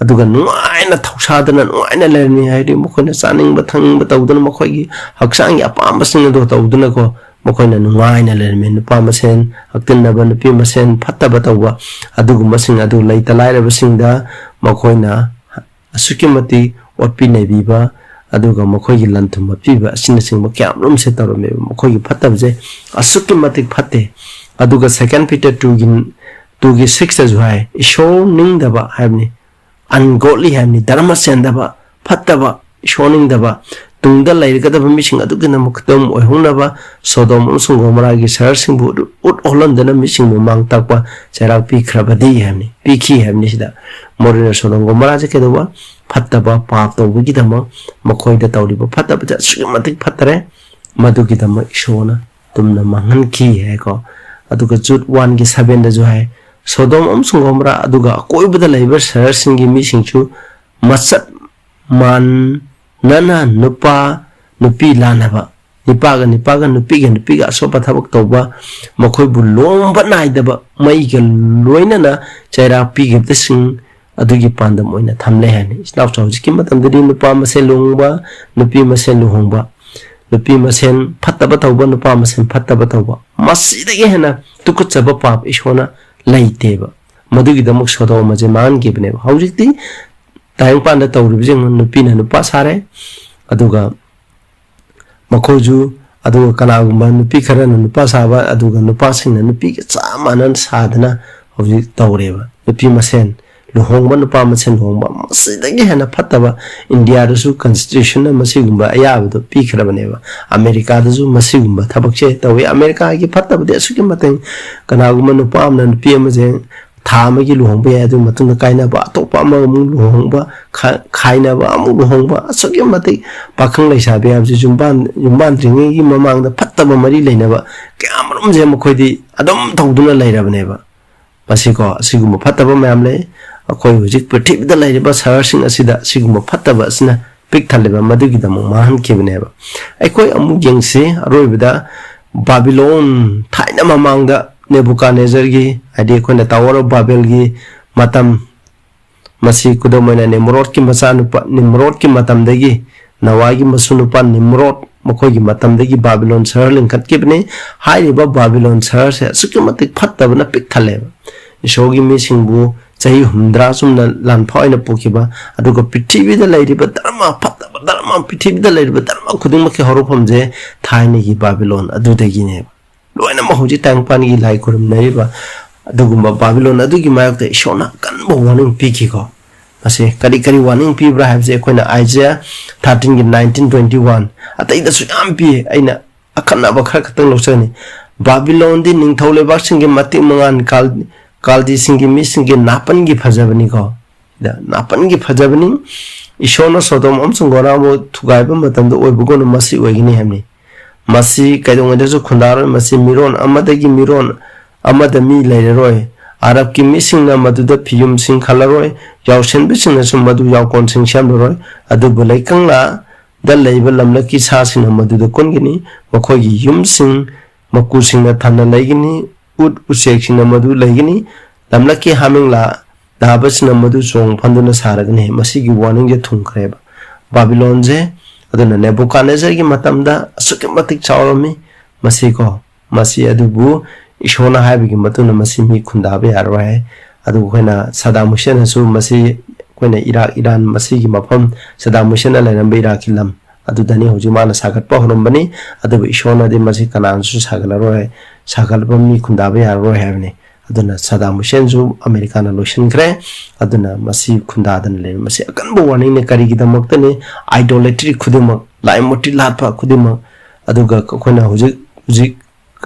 ꯑꯗꯨꯒ ꯅꯨꯡꯉꯥꯏꯅ ꯊꯧꯁꯥꯗꯅ ꯅꯨꯡꯉꯥꯏꯅ ꯂꯩꯔꯝꯃꯤ, ꯍꯥꯏꯗꯤ ꯃꯈꯣꯏꯅ ꯆꯥꯅꯤꯡꯕ ꯊꯛꯅꯤꯡꯕ ꯇꯧꯗꯨꯅ, ꯃꯈꯣꯏꯒꯤ ꯍꯛꯆꯥꯡꯒꯤ ꯑꯄꯥꯝꯕꯁꯤꯡ ꯑꯗꯨ ꯇꯧꯗꯨꯅꯀꯣ, ꯃꯈꯣꯏꯅ ꯅꯨꯡꯉꯥꯏꯅ ꯂꯩꯔꯝꯃꯤ꯫ ꯅꯨꯄꯥ ꯃꯁꯦꯟ ꯍꯛꯇꯤꯟꯅꯕ, ꯅꯨꯄꯤ ꯃꯁꯦꯟ ꯐꯠꯇꯕ ꯇꯧꯕ, ꯑꯗꯨꯒꯨꯝꯕꯁꯤꯡ ꯑꯗꯨ ꯂꯩꯇ ꯂꯥꯏꯔꯕꯁꯤꯡꯗ ꯃꯈꯣꯏꯅ ꯑꯁꯨꯛꯀꯤ ꯃꯇꯤꯛ ꯑꯣꯠꯄꯤ ꯅꯩꯕꯤꯕ, ꯑꯗꯨꯒ ꯃꯈꯣꯏꯒꯤ ꯂꯟ ꯊꯨꯝ ꯍꯥꯠꯄꯤꯕ ꯑꯁꯤꯅꯆꯤꯡꯕ ꯀꯌꯥ ꯑꯃꯔꯣꯝꯁꯦ ꯇꯧꯔꯝꯃꯦꯕ꯫ ꯃꯈꯣꯏꯒꯤ ꯐꯠꯇꯕꯁꯦ ꯑꯁꯨꯛꯀꯤ ꯃꯇꯤꯛ ꯐꯠꯇꯦ꯫ ꯑꯗꯨꯒ Second Peter two ꯒꯤ, two ꯒꯤ six ꯇꯁꯨ ꯍꯥꯏ, ꯏꯁꯣꯔ ꯅꯤꯡꯗꯕ ꯍꯥꯏꯕꯅꯤ, ungodly ꯍꯥꯏꯕꯅꯤ, ꯙꯔꯃ ꯆꯦꯟꯗꯕ, ꯐꯠꯇꯕ, ꯏꯁꯣꯔ ꯅꯤꯡꯗꯕ, ꯇꯨꯡꯗ ꯂꯩꯔꯒꯗꯕ ꯃꯤꯁꯤꯡ ꯑꯗꯨꯒꯤꯗꯃꯛꯇ ꯑꯣꯏꯍꯧꯅꯕ ꯁꯣꯗꯣꯝ ꯑꯃꯁꯨꯡ ꯒꯣꯃꯣꯔꯥꯒꯤ ꯁꯍꯔꯁꯤꯡꯕꯨ ꯎꯠ ꯎꯠ ꯑꯣꯜꯍꯟꯗꯨꯅ ꯃꯤꯁꯤꯡꯕꯨ ꯃꯥꯡ ꯇꯥꯛꯄ ꯆꯩꯔꯥꯛ ꯄꯤꯈ꯭ꯔꯕꯗꯤ ꯍꯥꯏꯕꯅꯤ, ꯄꯤꯈꯤ ꯍꯥꯏꯕꯅꯤ꯫ ꯁꯤꯗ ꯃꯣꯔꯦꯅ ꯁꯣꯗꯣꯝ ꯒꯣꯃꯣꯔꯥꯁꯦ ꯀꯩꯗꯧꯕ? ꯐꯠꯇꯕ, ꯄꯥꯞ ꯇꯧꯕꯒꯤꯗꯃꯛ ꯃꯈꯣꯏꯗ ꯇꯧꯔꯤꯕ ꯐꯠꯇꯕꯁꯦ ꯑꯁꯨꯛꯀꯤ ꯃꯇꯤꯛ ꯐꯠꯇꯔꯦ, ꯃꯗꯨꯒꯤꯗꯃꯛ ꯏꯁꯣꯔꯅ ꯇꯨꯝꯅ ꯃꯥꯡꯍꯟꯈꯤ ꯍꯥꯏꯀꯣ꯫ ꯑꯗꯨꯒ Jude one ꯒꯤ seven ꯗꯁꯨ ꯍꯥꯏ, ꯁꯣꯗꯣꯝ ꯑꯃꯁꯨꯡ ꯒꯣꯃꯣꯔꯥ ꯑꯗꯨꯒ ꯑꯀꯣꯏꯕꯗ ꯂꯩꯕ ꯁꯍꯔꯁꯤꯡꯒꯤ ꯃꯤꯁꯤꯡꯁꯨ ꯃꯁꯛ ꯃꯥꯟꯅꯅ ꯅꯨꯄꯥ ꯅꯨꯄꯤ ꯂꯥꯟꯅꯕ, ꯅꯤꯄꯥꯒ ꯅꯤꯄꯥꯒ, ꯅꯨꯄꯤꯒ ꯅꯨꯄꯤꯒ ꯑꯁꯣꯠꯄ ꯊꯕꯛ ꯇꯧꯕ, ꯃꯈꯣꯏꯕꯨ ꯂꯣꯡꯕ ꯅꯥꯏꯗꯕ ꯃꯩꯒ ꯂꯣꯏꯅꯅ ꯆꯩꯔꯥꯛ ꯄꯤꯈꯤꯕꯁꯤꯡ ꯑꯗꯨꯒꯤ ꯄꯥꯟꯗꯝ ꯑꯣꯏꯅ ꯊꯝꯂꯦ ꯍꯥꯏꯅꯤ꯫ ꯏꯆꯤꯟ ꯏꯅꯥꯎꯁꯨ ꯍꯧꯖꯤꯛꯀꯤ ꯃꯇꯝꯗꯗꯤ ꯅꯨꯄꯥ ꯃꯁꯦꯟ ꯂꯨꯍꯣꯡꯕ, ꯅꯨꯄꯤ ꯃꯁꯦꯟ ꯂꯨꯍꯣꯡꯕ, ꯅꯨꯄꯤ ꯃꯁꯦꯟ ꯐꯠꯇꯕ ꯇꯧꯕ, ꯅꯨꯄꯥ ꯃꯁꯦꯟ ꯐꯠꯇꯕ ꯇꯧꯕ, ꯃꯁꯤꯗꯒꯤ ꯍꯦꯟꯅ ꯇꯨꯀꯠꯆꯕ ꯄꯥꯞ ꯏꯁꯣꯔꯅ ꯂꯩꯇꯦꯕ꯫ ꯃꯗꯨꯒꯤꯗꯃꯛ ꯁꯣꯗꯣꯝ ꯑꯁꯦ ꯃꯥꯡꯍꯟꯈꯤꯕꯅꯦꯕ꯫ ꯍꯧꯖꯤꯛꯇꯤ ꯇꯥꯏꯕꯪꯄꯥꯟꯗ ꯇꯧꯔꯤꯕꯁꯤꯡ, ꯅꯨꯄꯤꯅ ꯅꯨꯄꯥ ꯁꯥꯔꯦ, ꯑꯗꯨꯒ ꯃꯈꯣꯏꯁꯨ, ꯑꯗꯨꯒ ꯀꯅꯥꯒꯨꯝꯕ ꯅꯨꯄꯤ ꯈꯔꯅ ꯅꯨꯄꯥ ꯁꯥꯕ, ꯑꯗꯨꯒ ꯅꯨꯄꯥꯁꯤꯡꯅ ꯅꯨꯄꯤꯒ ꯆꯞ ꯃꯥꯟꯅꯅ ꯁꯥꯗꯅ ꯍꯧꯖꯤꯛ ꯇꯧꯔꯦꯕ꯫ ꯅꯨꯄꯤ ꯃꯁꯦꯟ ꯂꯨꯍꯣꯡꯕ, ꯅꯨꯄꯥ ꯃꯁꯦꯟ ꯂꯨꯍꯣꯡꯕ, ꯃꯁꯤꯗꯒꯤ ꯍꯦꯟꯅ ꯐꯠꯇꯕ ꯏꯟꯗꯤꯌꯥꯗꯁꯨ constitution ꯅ ꯃꯁꯤꯒꯨꯝꯕ ꯑꯌꯥꯕꯗꯣ ꯄꯤꯈ꯭ꯔꯕꯅꯦꯕ꯫ ꯑꯃꯦꯔꯤꯀꯥꯗꯁꯨ ꯃꯁꯤꯒꯨꯝꯕ ꯊꯕꯛꯁꯦ ꯇꯧꯋꯤ꯫ ꯑꯃꯦꯔꯤꯀꯥꯒꯤ ꯐꯠꯇꯕꯗꯤ ꯑꯁꯨꯛꯀꯤ ꯃꯇꯤꯛ, ꯀꯅꯥꯒꯨꯝꯕ ꯅꯨꯄꯥ ꯑꯃꯅ ꯅꯨꯄꯤ ꯑꯃꯁꯦ ꯊꯥ ꯑꯃꯒꯤ ꯂꯨꯍꯣꯡꯕ ꯌꯥꯏ, ꯑꯗꯨꯒꯤ ꯃꯇꯨꯡꯗ ꯀꯥꯏꯅꯕ, ꯑꯇꯣꯞꯄ ꯑꯃ ꯑꯃꯨꯛ ꯂꯨꯍꯣꯡꯕ, ꯈꯥ-, ꯈꯥꯏꯅꯕ, ꯑꯃꯨꯛ ꯂꯨꯍꯣꯡꯕ, ꯑꯁꯨꯛꯀꯤ ꯃꯇꯤꯛ ꯄꯥꯈꯪ ꯂꯩꯁꯥꯕꯤ ꯍꯥꯏꯕꯁꯤ ꯌꯨꯝꯕꯥꯟ-, ꯌꯨꯝꯕꯥꯟꯗ꯭ꯔꯤꯉꯩꯒꯤ ꯃꯃꯥꯡꯗ ꯐꯠꯇꯕ ꯃꯔꯤ ꯂꯩꯅꯕ ꯀꯌꯥ ꯃꯔꯨꯝꯁꯦ ꯃꯈꯣꯏꯗꯤ ꯑꯗꯨꯝ ꯇꯧꯗꯨꯅ ꯂꯩꯔꯕꯅꯦꯕ꯫ ꯃꯁꯤꯀꯣ, ꯑꯁꯤꯒꯨꯝꯕ ꯐꯠꯇꯕ ꯃꯌꯥꯝ ꯂꯩ꯫ ꯑꯩꯈꯣꯏ ꯍꯧꯖꯤꯛ ꯄ꯭ꯔꯤꯊꯤꯕꯤꯗ ꯂꯩꯔꯤꯕ ꯁꯍꯔꯁꯤꯡ ꯑꯁꯤꯗ ꯑꯁꯤꯒꯨꯝꯕ ꯐꯠꯇꯕ ꯑꯁꯤꯅ ꯄꯤꯛ ꯊꯜꯂꯦꯕ, ꯃꯗꯨꯒꯤꯗꯃꯛ ꯃꯥꯡꯍꯟꯈꯤꯕꯅꯦꯕ꯫ ꯑꯩꯈꯣꯏ ꯑꯃꯨꯛ ꯌꯦꯡꯁꯤ, ꯑꯔꯣꯏꯕꯗ ꯕꯥꯕꯤꯂꯣꯟ, ꯊꯥꯏꯅ ꯃꯃꯥꯡꯗ ꯅꯦꯕꯨꯀꯥꯅꯦꯖꯔꯒꯤ, ꯍꯥꯏꯗꯤ ꯑꯩꯈꯣꯏꯅ Tower of Babel ꯒꯤ ꯃꯇꯝ, ꯃꯁꯤ ꯈꯨꯗꯝ ꯑꯣꯏꯅ ꯅꯤꯝꯔꯣꯗꯀꯤ ꯃꯆꯥꯅꯨꯄꯥ, ꯅꯤꯝꯔꯣꯗꯀꯤ ꯃꯇꯝꯗꯒꯤ, ꯅꯋꯥꯒꯤ ꯃꯁꯨꯅꯨꯄꯥ ꯅꯤꯝꯔꯣꯗ, ꯃꯈꯣꯏꯒꯤ ꯃꯇꯝꯗꯒꯤ ꯕꯥꯕꯤꯂꯣꯟ ꯁꯍꯔ ꯂꯤꯡꯈꯠꯈꯤꯕꯅꯤ꯫ ꯍꯥꯏꯔꯤꯕ ꯕꯥꯕꯤꯂꯣꯟ ꯁꯍꯔꯁꯦ ꯑꯁꯨꯛꯀꯤ ꯃꯇꯤꯛ ꯐꯠꯇꯕꯅ ꯄꯤꯛ ꯊꯜꯂꯦꯕ꯫ ꯏꯁꯣꯔꯒꯤ ꯃꯤꯁꯤꯡꯕꯨ ꯆꯍꯤ ꯍꯨꯝꯗ꯭ꯔꯥ ꯆꯨꯝꯅ ꯂꯥꯟꯐꯥ ꯑꯣꯏꯅ ꯄꯨꯈꯤꯕ, ꯑꯗꯨꯒ ꯄ꯭ꯔꯤꯊꯤꯕꯤꯗ ꯂꯩꯔꯤꯕ ꯙꯔꯃ ꯐꯠꯇꯕ, ꯙꯔꯃ, ꯄ꯭ꯔꯤꯊꯤꯕꯤꯗ ꯂꯩꯔꯤꯕ ꯙꯔꯃ ꯈꯨꯗꯤꯡꯃꯛꯀꯤ ꯍꯧꯔꯛꯐꯝꯁꯦ ꯊꯥꯏꯅꯒꯤ ꯕꯥꯕꯤꯂꯣꯟ ꯑꯗꯨꯗꯒꯤꯅꯦꯕ꯫ ꯂꯣꯏꯅꯃꯛ ꯍꯧꯖꯤꯛ ꯇꯥꯏꯕꯪꯄꯥꯟꯒꯤ ꯂꯥꯏ ꯈꯨꯔꯨꯝꯅꯔꯤꯕ ꯑꯗꯨꯒꯨꯝꯕ ꯕꯥꯕꯤꯂꯣꯟ ꯑꯗꯨꯒꯤ ꯃꯥꯌꯣꯛꯇ ꯏꯁꯣꯔꯅ ꯑꯀꯟꯕ warning ꯄꯤꯈꯤꯀꯣ꯫ ꯃꯁꯤ ꯀꯔꯤ ꯀꯔꯤ warning ꯄꯤꯕ꯭ꯔꯥ ꯍꯥꯏꯕꯁꯦ ꯑꯩꯈꯣꯏꯅ Isaiah thirteen ꯒꯤ nineteen, twenty one, ꯑꯇꯩꯗꯁꯨ ꯌꯥꯝ ꯄꯤ꯫ ꯑꯩꯅ ꯑꯈꯟꯅꯕ ꯈꯔ ꯈꯛꯇꯪ ꯂꯧꯖꯒꯅꯤ꯫ ꯕꯥꯕꯤꯂꯣꯟꯗꯤ ꯅꯤꯡꯊꯧ ꯂꯩꯕꯥꯛꯁꯤꯡꯒꯤ ꯃꯇꯤꯛ ꯃꯉꯥꯜ, ꯀꯥꯜ-, ꯀꯥꯜꯗꯤꯁꯤꯡꯒꯤ ꯃꯤꯁꯤꯡꯒꯤ ꯅꯥꯄꯟꯒꯤ ꯐꯖꯕꯅꯤꯀꯣ꯫ ꯁꯤꯗ ꯅꯥꯄꯟꯒꯤ ꯐꯖꯕꯅꯤ꯫ ꯏꯁꯣꯔꯅ ꯁꯣꯗꯣꯝ ꯑꯃꯁꯨꯡ ꯒꯣꯃꯣꯔꯥꯕꯨ ꯊꯨꯒꯥꯏꯕ ꯃꯇꯝꯗ ꯑꯣꯏꯕꯒꯨꯝꯅ ꯃꯁꯤ ꯑꯣꯏꯒꯅꯤ ꯍꯥꯏꯕꯅꯤ꯫ ꯃꯁꯤ ꯀꯩꯗꯧꯉꯩꯗꯁꯨ ꯈꯨꯟꯗꯥꯔꯣꯏ꯫ ꯃꯁꯤ ꯃꯤꯔꯣꯟ ꯑꯃꯗꯒꯤ ꯃꯤꯔꯣꯟ ꯑꯃꯗ ꯃꯤ ꯂꯩꯔꯔꯣꯏ꯫ ꯑꯔꯕꯀꯤ ꯃꯤꯁꯤꯡꯅ ꯃꯗꯨꯗ ꯐꯤꯌꯨꯝꯁꯤꯡ ꯈꯜꯂꯔꯣꯏ, ꯌꯥꯎꯁꯦꯟꯕꯁꯤꯡꯅꯁꯨ ꯃꯗꯨ ꯌꯥꯎꯀꯣꯟꯁꯤꯡ ꯁꯦꯝꯂꯔꯣꯏ꯫ ꯑꯗꯨꯕꯨ ꯂꯩꯀꯪꯂꯥꯗ ꯂꯩꯕ ꯂꯝꯂꯛꯀꯤ ꯁꯥꯁꯤꯡꯅ ꯃꯗꯨꯗ ꯀꯨꯟꯒꯅꯤ, ꯃꯈꯣꯏꯒꯤ ꯌꯨꯝꯁꯤꯡ ꯃꯀꯨꯁꯤꯡꯅ ꯊꯟꯅ ꯂꯩꯒꯅꯤ, ꯎꯠ ꯎꯆꯦꯛꯁꯤꯡꯅ ꯃꯗꯨ ꯂꯩꯒꯅꯤ, ꯂꯝꯂꯛꯀꯤ ꯍꯥꯃꯦꯡꯂꯥ ꯗꯥꯕꯁꯤꯅ ꯃꯗꯨ ꯆꯣꯡ ꯐꯟꯗꯨꯅ ꯁꯥꯔꯒꯅꯤ꯫ ꯃꯁꯤꯒꯤ ꯋꯥꯔꯅꯤꯡꯁꯦ ꯊꯨꯡꯈ꯭ꯔꯦꯕ ꯕꯥꯕꯤꯂꯣꯟꯁꯦ꯫ ꯑꯗꯨꯅ ꯅꯦꯕꯨꯀꯥꯗꯅꯦꯖꯔꯒꯤ ꯃꯇꯝꯗ ꯑꯁꯨꯛꯀꯤ ꯃꯇꯤꯛ ꯆꯥꯎꯔꯝꯃꯤ꯫ ꯃꯁꯤꯀꯣ, ꯃꯁꯤ ꯑꯗꯨꯕꯨ ꯏꯁꯣꯔꯅ ꯍꯥꯏꯕꯒꯤ ꯃꯇꯨꯡꯗ ꯃꯁꯤ ꯃꯤ ꯈꯨꯟꯗꯥꯕ ꯌꯥꯔꯣꯏ ꯍꯥꯏ꯫ ꯑꯗꯨꯒ ꯑꯩꯈꯣꯏꯅ ꯁꯗꯥꯝ ꯍꯨꯁꯦꯟꯅꯁꯨ ꯃꯁꯤ, ꯑꯩꯈꯣꯏꯅ ꯏꯔꯥꯛ, ꯏꯔꯥꯟ, ꯃꯁꯤꯒꯤ ꯃꯐꯝ, ꯁꯗꯥꯝ ꯍꯨꯁꯦꯟꯅ ꯂꯩꯔꯝꯕ ꯏꯔꯥꯛꯀꯤ ꯂꯝ ꯑꯗꯨꯗꯅꯤ ꯍꯧꯖꯤꯛ ꯃꯥꯅ ꯁꯥꯒꯠꯄ ꯍꯧꯔꯝꯕꯅꯤ꯫ ꯑꯗꯨꯕꯨ ꯏꯁꯣꯔꯅꯗꯤ ꯃꯁꯤ ꯀꯅꯥꯅꯁꯨ ꯁꯥꯒꯠꯂꯔꯣꯏ, ꯁꯥꯒꯠꯄ ꯃꯤ ꯈꯨꯟꯗꯥꯕ ꯌꯥꯔꯔꯣꯏ ꯍꯥꯏꯕꯅꯤ꯫ ꯑꯗꯨꯅ ꯁꯗꯥꯝ ꯍꯨꯁꯦꯟꯁꯨ ꯑꯃꯦꯔꯤꯀꯥꯅ ꯂꯣꯏꯁꯤꯟꯈ꯭ꯔꯦ꯫ ꯑꯗꯨꯅ ꯃꯁꯤ ꯈꯨꯟꯗꯥꯗꯅ ꯂꯩꯔꯦ꯫ ꯃꯁꯤ ꯑꯀꯟꯕ ꯋꯥꯔꯅꯤꯡꯅꯤ꯫ ꯀꯔꯤꯒꯤꯗꯃꯛꯇꯅꯤ? Idolatry ꯈꯨꯗꯤꯡꯃꯛ, ꯂꯥꯏ ꯃꯨꯔꯇꯤ ꯂꯥꯠꯄ ꯈꯨꯗꯤꯡꯃꯛ, ꯑꯗꯨꯒ ꯑꯩꯈꯣꯏꯅ ꯍꯧꯖꯤꯛ ꯍꯧꯖꯤꯛ